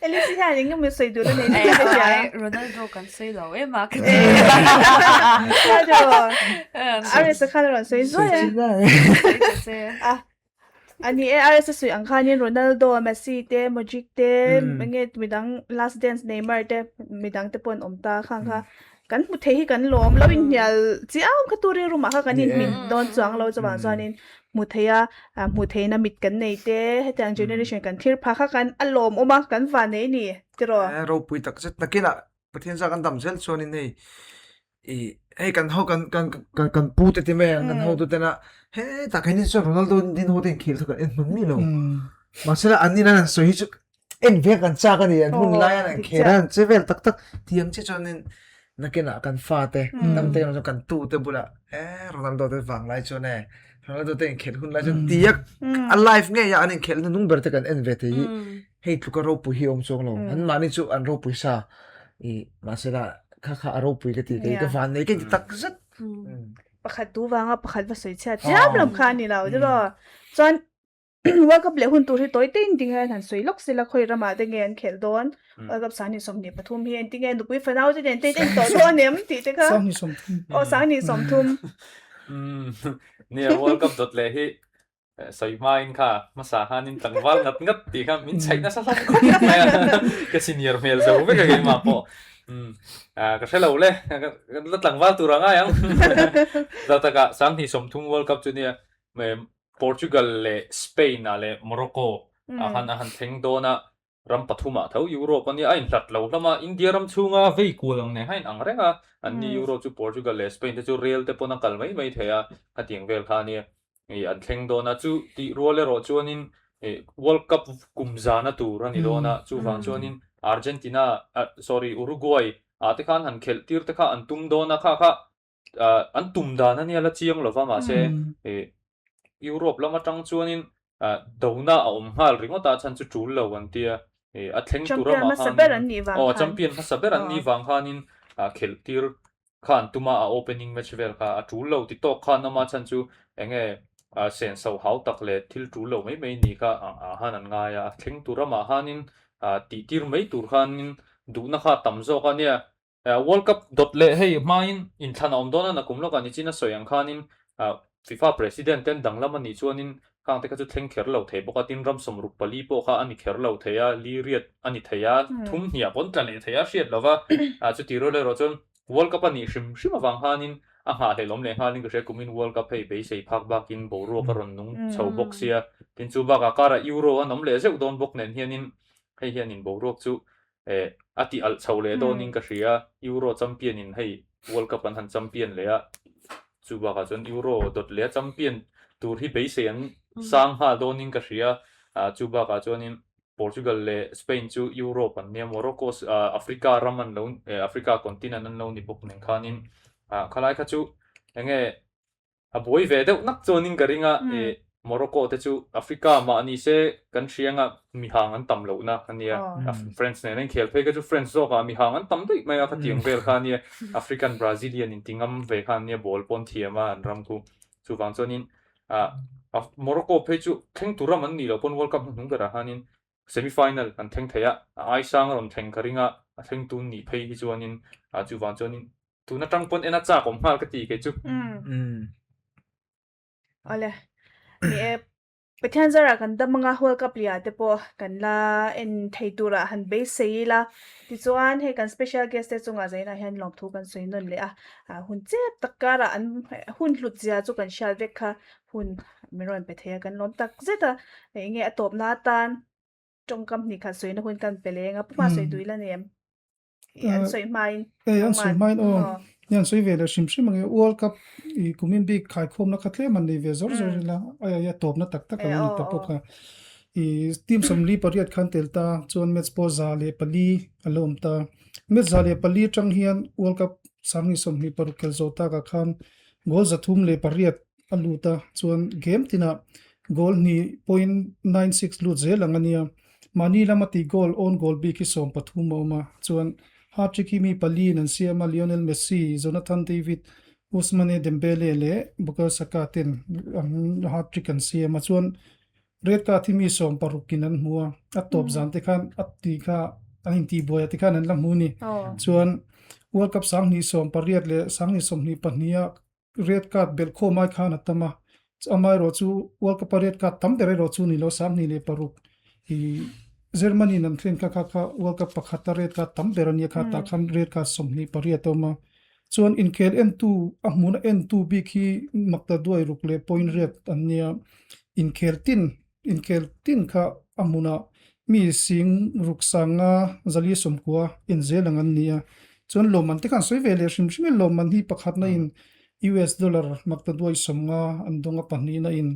Elise hian eng emaw sawi duh a nei tih ka hria. Ronaldo kan sawi lo em a ka ti. Aris a khan a rawn sawi zuai a. A ni e, RS a sawi ang khanin Ronaldo, Messi te, Modric te, enge midang Last Dance Neymar te midang te pawh an awm ta khang kha kan hmu thei hi kan lawm lo inhnial chiam kha tu rilru mah kha kan inhmit dawn chuang lo chuvang chuanin hmu thei a hmu theihna mit kan nei te hetiang generation kan thlir phah kha kan a lawmawm a kan van nei a ni tiraw. Ropui takzet nakinah Pathian zah kan dam zel chuanin hei i hei kan ho kan kan kan kan pu te ti mai ang kan hotu tena hetah khin hi chuan Ronaldo din ho te inkhel chu kan en hman mi lo. Mahsela an nin an sawi hi chu en ve kan chak a ni an hun lai an khel a an che vel tak tak tiang che chuanin nakinah kan fa te dam te chuan kan tu te bulah e Ronaldo te vang lai chuan e Ronaldo te inkhelh hun lai chuan tia a live ngei a an inkhelh na nung ber te kan en ve thei hi hei tluka ropui hi awm chuang lo an mahni chu an ropui sa i mahsela kha kha a ropui ka ti kei ka van nei ka ti tak zet pakhat tu wanga pakhat va sawi chhiat chiam lam kha ani lo chu lo chuan World Cup leh hun tur hi tawi tein ding hian han sawi lawk sela khawi ramah te nge an khelh dawn World Cup 2023 hi engtin nge nupui fanau te nen te in en tawh dawn em tih te kha 2030 aw 2030 nia World Cup dawt leh hi Sawi hmain kha hmasa khanin tlangval ngat ngat tih kha min chhaih nasa hlawm khawp mai a, ka senior hmel zo vek a keimah pawh. Ka hre lo le, ka la tlangval tur a ngai ang. Zau takah 2030 World Cup chu nia Portugal leh Spain ah leh Morocco ah khan a han thleng dawn a, ram pathumah tho Europe a nia a inhlat lo hlawm a, India ram chhunga vei kual ang nen kha a inang reng a, anni Europe chu Portugal leh Spain te chu rel te pawn a kal mai mai thei a, khatiang vel kha a nia. Ih an thleng dawn a, chu tih rual erawh chuanin ih World Cup kum zana tur a ni dawn a, chuvang chuanin Argentina ah sorry Uruguay ah te khan han khelh tir te kha an tum dawn a, kha kha ah an tum dan a nia la chiang lova mahse ih Europe lam atang chuanin ah dona a awm nghal ringawt a chhan chu tul lo an tia ih a thleng tur Champion amah hmasa ber khanin an nih vang aw khan. champion hmasa ber an nih vang khanin ah khelh tir Kha an tuma a opening match vel kha a tul lo ti tawk khan awm a chhan chu enge senso hau tak leh thil tul lo mai mai ni kha ah han an ngai a, a thleng tur amah hanin tih tir mai tur khanin duhna kha a tam zawk a nia. World Cup dawt leh hei hmain inthlan a awm dawn a nakum lawkah nichin a sawi ang khanin FIFA President ten danglam a nih chuanin khang te kha chu thleng kher lo thei bawk a, tin ram 64 pawh kha a ni kher lo thei a, li riat a ni thei a, thum hniah pawn tla leh thei a hriat lo va, chuti rual erawh chuan World Cup a nih hrim hrim avang khanin a nghahhlelawm leh nghalin ka hria kumin World Cup hei beisei phak bakin boruak a rawn nung chho bawk sia, tin chu bakah karah Euro an awm leh zeuh dawn bawk nen hianin hei hianin boruak chu Eh, a ti alh chho leh dawnin ka hria, Euro champion in hei World Cup an han champion leh a, chu bakah chuan Euro dawt leh a champion tur hi beisei an sang nghal dawnin ka hria, ah chu bakah chuanin Portugal leh Spain chu Europe an nia, Morocco Africa ram an lo Africa continent an lo ni bawk nen khanin ah khalai kha chu enge A buai ve deuh nak chuanin ka ring a, ih Morocco te chu Africa mah ni se kan hria anga mihang an tam lohna a nia. French nen a inkhel phei kha chu French zawkah mihang an tam daih mai a, khatiang vel kha a nia. African Brazilian inti ngam ve kha an nia, ball pawn thiam a an ram khu. Chuvang chuanin ah Morocco phei chu thleng tur ram an nih loh pawn World Cup hnuhnung berah khanin semi final an thleng thei a, a aisang a rawn thleng ka ring a, a thleng tun nih phei hi chuanin ah chuvang chuanin Tun atang pawn en a chak awm nghal ka ti kei chu. Umm. Awle. Ni e, Pathian zarah kan dam anga World Cup liah te pawh kan la en thei turah han beisei ila. Tichuan hei kan special guest te chungah zainah hian lawmthu kan sawi nawn leh a. Hun chep tak karah an hun hlut zia chu kan hriat vek kha hun. min rawn pe thei a kan lawm tak zet a enge a tawpna atan tawngkam hnih khat sawina hun kan pe leng a pu hma sawi tui la nem an sawi hmain e an sawi hmain aw ni an sawi ve leh hrim hrim ange World Cup i kumin bik khaikhawmna kha tlem an nei ve zawr zawr ila ai ai a tawpna tak tak a lo ni ta bawk a i team 48 khan tel ta chuan match pawh 104 a lo awm ta match 104 atang hian World Cup 2026 khel zawh takah khan goal 308 a lut a chuan game tinah goal hnih point 96 lut zel ang a nia. Mahni lama tih goal own goal bik hi 13 a awm a, chuan hat-trick hi mi paliin an siam a, Lionel Messi, Jonathan David, Ousmane Dembele leh Bukayo Saka ten an hat-trick an siam a, chuan red card hi mi 16 in an hmu a, a tawp zan te khan a tih kha an intihbuai ah te khan an la hmu a ni. Chuan World Cup 2018 leh 2022 ah Red card belh khawm ai khan a tam a, amaherawh chu World Cup a red card tam ber erawh chu ni lo 26 i Germany in an thlen kha kha kha World Cup pakhat a red card tam ber a nia kha tah khan red card 28 a awm a. Chuan inkhel entu a hmuna entu bik hi makta duai ruk leh point riat an nia. Inkhel tin Inkhel tin kha a hmunah mi sing ruk sanga zali sawmkua en zel ang an ni a. Chuan lawmman te khan sawi ve leh hrim hrim in lawmman hi pakhatna in US dollar makta duai sawmnga an dawng a, pahnihna in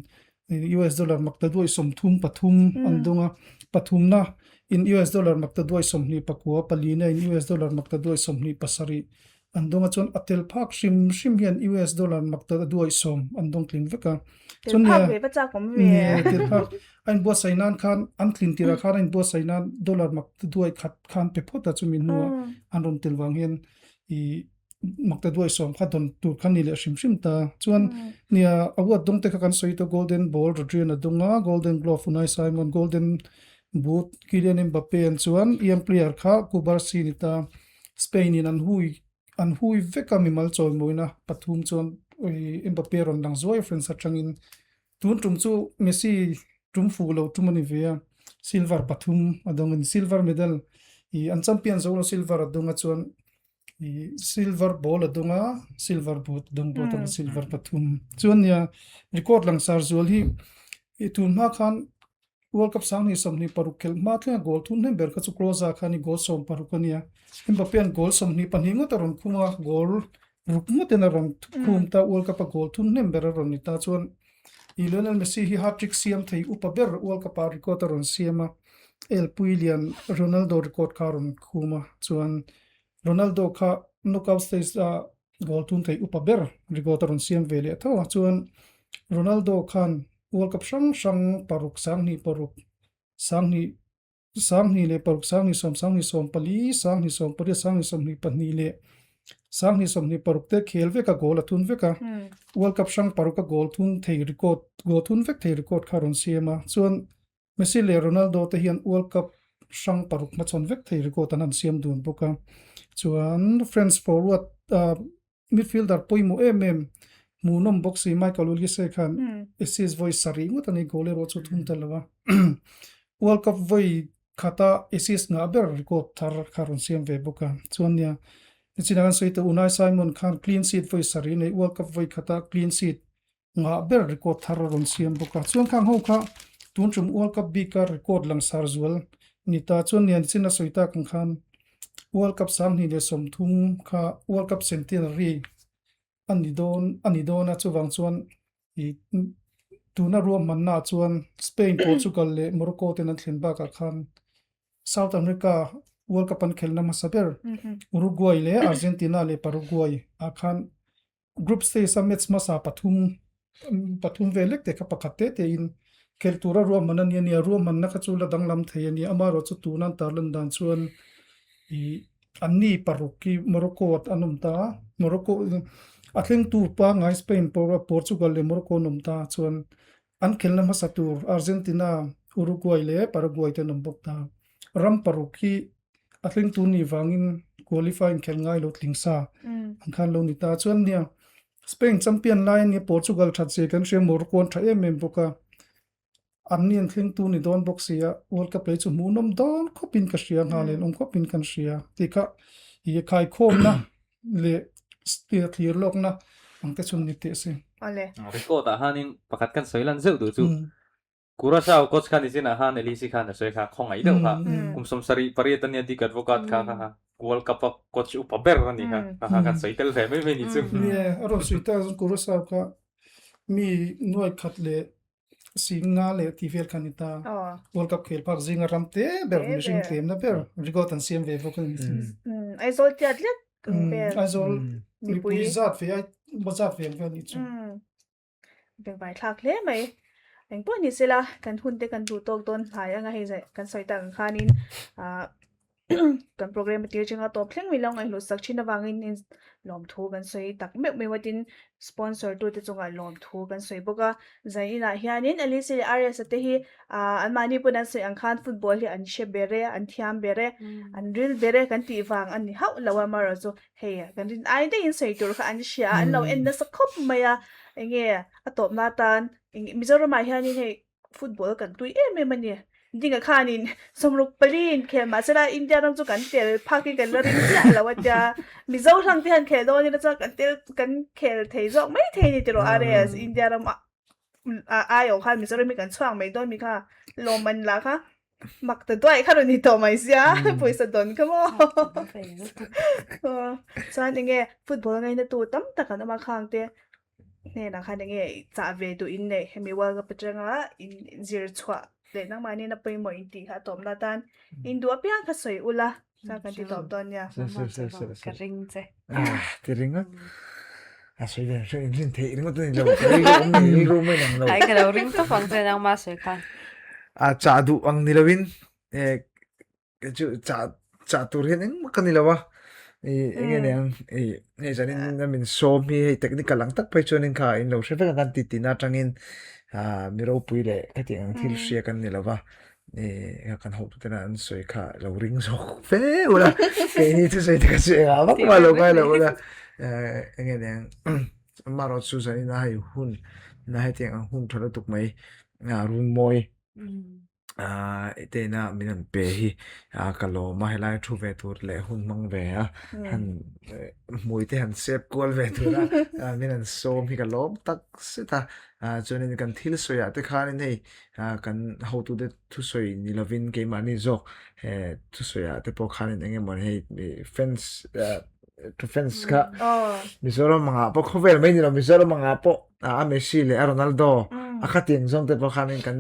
US dollar makta duai 33 an dawng a, pathumna in US dollar makta duai 24, palina in US dollar makta duai 27 An dawng a chuan a tel phak hrim hrim hian US dollar mak ta duai sawm an dawng tlin vek a. Tel phak ve va chak awm ve. Nge tel phak a inbuatsaih nan khan an tlin tirah khan a inbuatsaih nan dollar mak ta duai khat khan pe phawt a chumi hnuah an rawn tel vang hian i mak ta duai sawm kha dawn tur kha ni leh hrim hrim ta. Chuan nia award dawng te kha kan sawi tawh Golden Ball Rodri-an a dawng a, Golden Glove Unai Simon, Golden Boot Kylian Mbappe an chuan young player kha Cubarsi ni ta. Spain in an hui an hui vek a mimal chawimawina pathum chuan Mbappe rawn lang zuai a France atangin tun tum chu Messi tum fuh lo tum a ni ve a silver pathum a dawng a ni silver medal ih an champion zo lo silver a dawng a chuan ih silver ball a dawng a silver boot a dawng bawk a silver pathum chuan nia record langsar zual hi ih tun hma khan World Cup 2026 khelh hma thlenga goal thum hnem ber kha chu Klose kha a ni, goal 16 a nia. Mbappe-a'n goal 22 ngawt a rawn khum a, goal ruk ngawtin a rawn khum ta, World Cup-a goal thum hnem ber a rawn ni ta chuan i Lionel Messi hi hat-trick siam thei upa ber World Cup-ah record a rawn siam a, elpui lian Ronaldo record kha a rawn khum a, chuan Ronaldo kha knockout stage-a goal thum thei upa ber record a rawn siam ve leh tho a, chuan Ronaldo khan World Cup hrang hrang paruk 26 sanghnih 26 20 20 14 20 28 2022 leh 2026 te khel vek a goal a thun vek a World Cup hrang paruk a goal thun thei record goal thun vek thei record kha a rawn siam a chuan Messi leh Ronaldo te hian World Cup hrang paruk hmachhawn vek thei record an han siam dun bawk a chuan France forward Midfielder pawimawh em em hmuhnawm bawk si Michael Olise khan assist vawi sarih ngawt a ni, goal erawh chu thum ta lo a. World Cup vawi khata assist ngah ber record thar kha rawn siam ve bawk a. Chuan nia nichinah kan sawi tawh Unai Simon khan clean sheet vawi sarih nei World Cup vawi khata clean sheet ngah ber record thar a rawn siam bawk a. Chuan khang ho kha tun tum World Cup bika record langsar zual ni ta. Chuan nia nichin a sawi tak ang khan World Cup 2030 kha World Cup centenary a ni dawn a ni dawn a chuvang chuan ih tuna ruahmanna ah chuan Spain, Portugal leh Morocco ten an thlen bakah khan South America World Cup an khelna hmasa ber Uruguay leh Argentina leh Paraguay ah khan Group stage a match hmasa pathum pathum vel lek te kha pakhat te te in khelh tura ruahman a ni a nia ruahmanna kha chu la danglam thei a ni amaherawh chu tuna an tarlan dan chuan ih an ni paruk hi Morocco an awm ta a Morocco a thlengtu pangngai Spain Portugal leh Morocco an awm ta chuan an khelhna hmasa tur Argentina, Uruguay leh Paraguay te an awm bawk ta. Ram paruk hi a thlengtu nih vangin qualifying khelh ngai lo tling sa ang khan lo ni ta. Chuan nia Spain champion lai a nia Portugal that zia kan hria Morocco an tha em em bawk a, an ni an thlengtu ni dawn bawk si a, World Cup lei chu hmuhnawm dawn khawpin ka hria, nghalen awm khawpin kan hria tih kha ih khaikhawmna leh thlir lawkna ang te chu ni teh se. Awle. Record ah khanin pakhat kan sawi lan zeuh duh chu Curacao coach khan nichinah khan Elise khan a sawi kha khawngaih deuh kha kum 78 ania Dick Advocaat kha kha kha World Cup a coach upa ber a ni kha kha kha kan sawi tel ve mai mai ni chu. Nia, a rawn sawi tak chuan Curacao kha mi nuai khat leh Sing nga leh tih vel kha a ni ta. World Cup khel phak zinga ram te ber mihring tlemna ber record an siam ve bawk a ni. Aizawl tiat lek vel. Aizawl mipui zat ve ai zat ve ang vel a nih chu. Bengvai thlak hle mai. Engpawh ni sela kan hun te kan duh tawk dawn hnai anga hei kan sawi tak ang khanin kan program a tir changa tawp thleng mai lo ngaihhlut sak thin avangin in lawmthu kan sawi tak meuh meuh a tin sponsor tu te chungah lawmthu kan sawi bawk a zan inah hianin Alice leh Arias te hi ah anmahni pawn an sawi ang khan football hi an hre ber e an thiam ber e an ril ber e kan tih vang a ni hauh lo a amaherawh chu hei kan rin ai daihin sawi tur kha an hria a an lo en nasa khawp mai a enge a tawpna atan Mizoramah hianin hei Football kan tui em em a ni. Dinga khanin sawmruk paliin khel mah sela India ram chu kan tel phak hi kan la ring chiah lo a tia. Mizo hlang te hian khel dawn ila chuan kan tel kan khel thei zawk mai thei a ni tiraw RS India ram aiawh khan Mizoram hi kan chhuak mai dawn mi kha lawmman lah kha mak ta duai kha rawn ni tawh mai sia pawisa dawn kha maw. Chuan enge football ngaina tu tam tak an awm a khang te hnenah khan enge chah ve duh in neih hemi World Cup atanga in zir chhuah leh nangmahni na pawimawh in tih kha a tawpna atan in duh apiang kha sawi ula chuan kan ti tawp dawn nia. Ka ring che. Ah, ti ring a. A sawi ve hre in rin theih ringawt a ni lo. Ka rilru awm nei rilru mai nang lo. Ai ka lo ring tawp ang che nangmah sawi khan. A chah duh ang ni loin eh Kei chu chah chah tur hian engmah ka ni lo a, ih eng nge niang ih hei zanin a min sawm hi hei technical ang tak phei chuanin kha in lo hre vek a kan ti tihna atangin ah mi ropui leh khatiang ang thil hria kan ni lo va, ih kan hotu tena an sawi kha lo ring zawk fe ula keini thusawi te kha chu engah vak mah lo ngai lo ula eh eng nge niang amaherawhchu chu zanin a hei hun na hetiang ang hun tha lutuk mai ah runmawi. Ah tena min han pe hi ah ka lawm a helai thu ve tur leh hun hmang ve a han hmui te han sep kual ve tur a ah min han sawm hi ka lawm tak zet a ah chuanin kan thil sawi ah te khanin hei ah kan hotute thusawi ni lovin keimahni zawk eh thusawi ah te pawh khanin eng emaw hei fans ah fans kha Mizoram angah pawh khawvel mai ni lo Mizoram angah pawh a Messi leh a Ronaldo a khatiang zawng te pawh khanin kan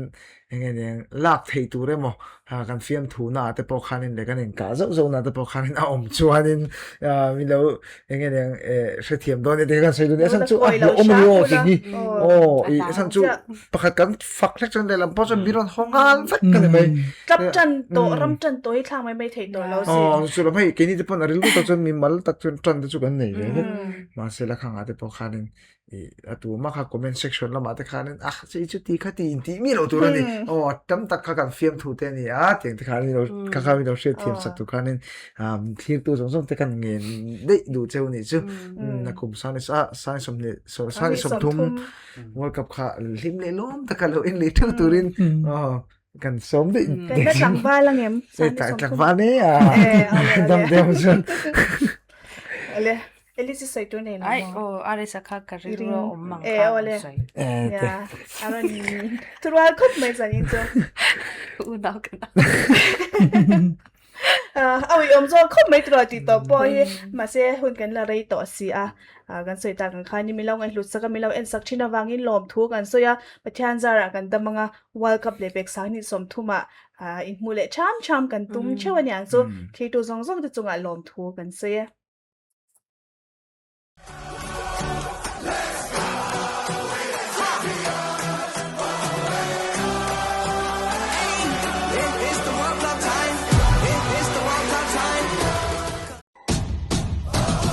eng nge niang lak theih tur emaw kan fiamthu na ah te pawh khanin leh kan inkah zauh zauh na te pawh khanin a awm chuanin mi lo eng nge niang hrethiam dawn e ti kan sawi duh a chhan chu a hlawh awm a ni aw tih hi aw i a chhan chu pakhat kan fak hlek chuan lehlam pawh chuan mi rawn haw nghal vek ka ni mai. Club tan tawh ram tan tawh hi thlak mai mai theih tawh lo si. Aw chu lam hei keini te pawn a rilru tak chuan mi mal tak chuan tan te chu kan nei ve vek mahse la khangah te pawh khanin i a tu mah kha comment section lamah te khanin ah chei chu ti kha ti in tih mi lo tur a ni aw tam tak kha kan fiamthu te a ni a tiang te khan lo kha kha mi lo hriat thiam sak tur khanin thlirtu zawng zawng te kan ngen daih duh cheu nih chu na kum sang ni sa sang 20 sang 30 World Cup kha hlim leh lawm taka lo en leh theuh turin aw kan sawm daih Kan la tlangval angem? Tlangval e a dam deuh chuan. Ale Elise sawi tur nei lo Ai aw Arisa kha ka rilru a awm mang kha an sawi. Ya a rawn thurual khawp mai zanin chu. Unau ka na. A uiawm zawk khawp mai tiraw tih tawh pawh hi mahse hun kan la rei tawh si a kan sawi tak ang khan milo ngaihhlut sak a milo en sak thin avangin lawmthu kan sawi a Pathian zarah kan dam anga World Cup leh pek 20 30 ah inhmuh leh tham tham kan tum theuh aniang chu thirtu zawng zawng te chungah lawmthu kan sawi e.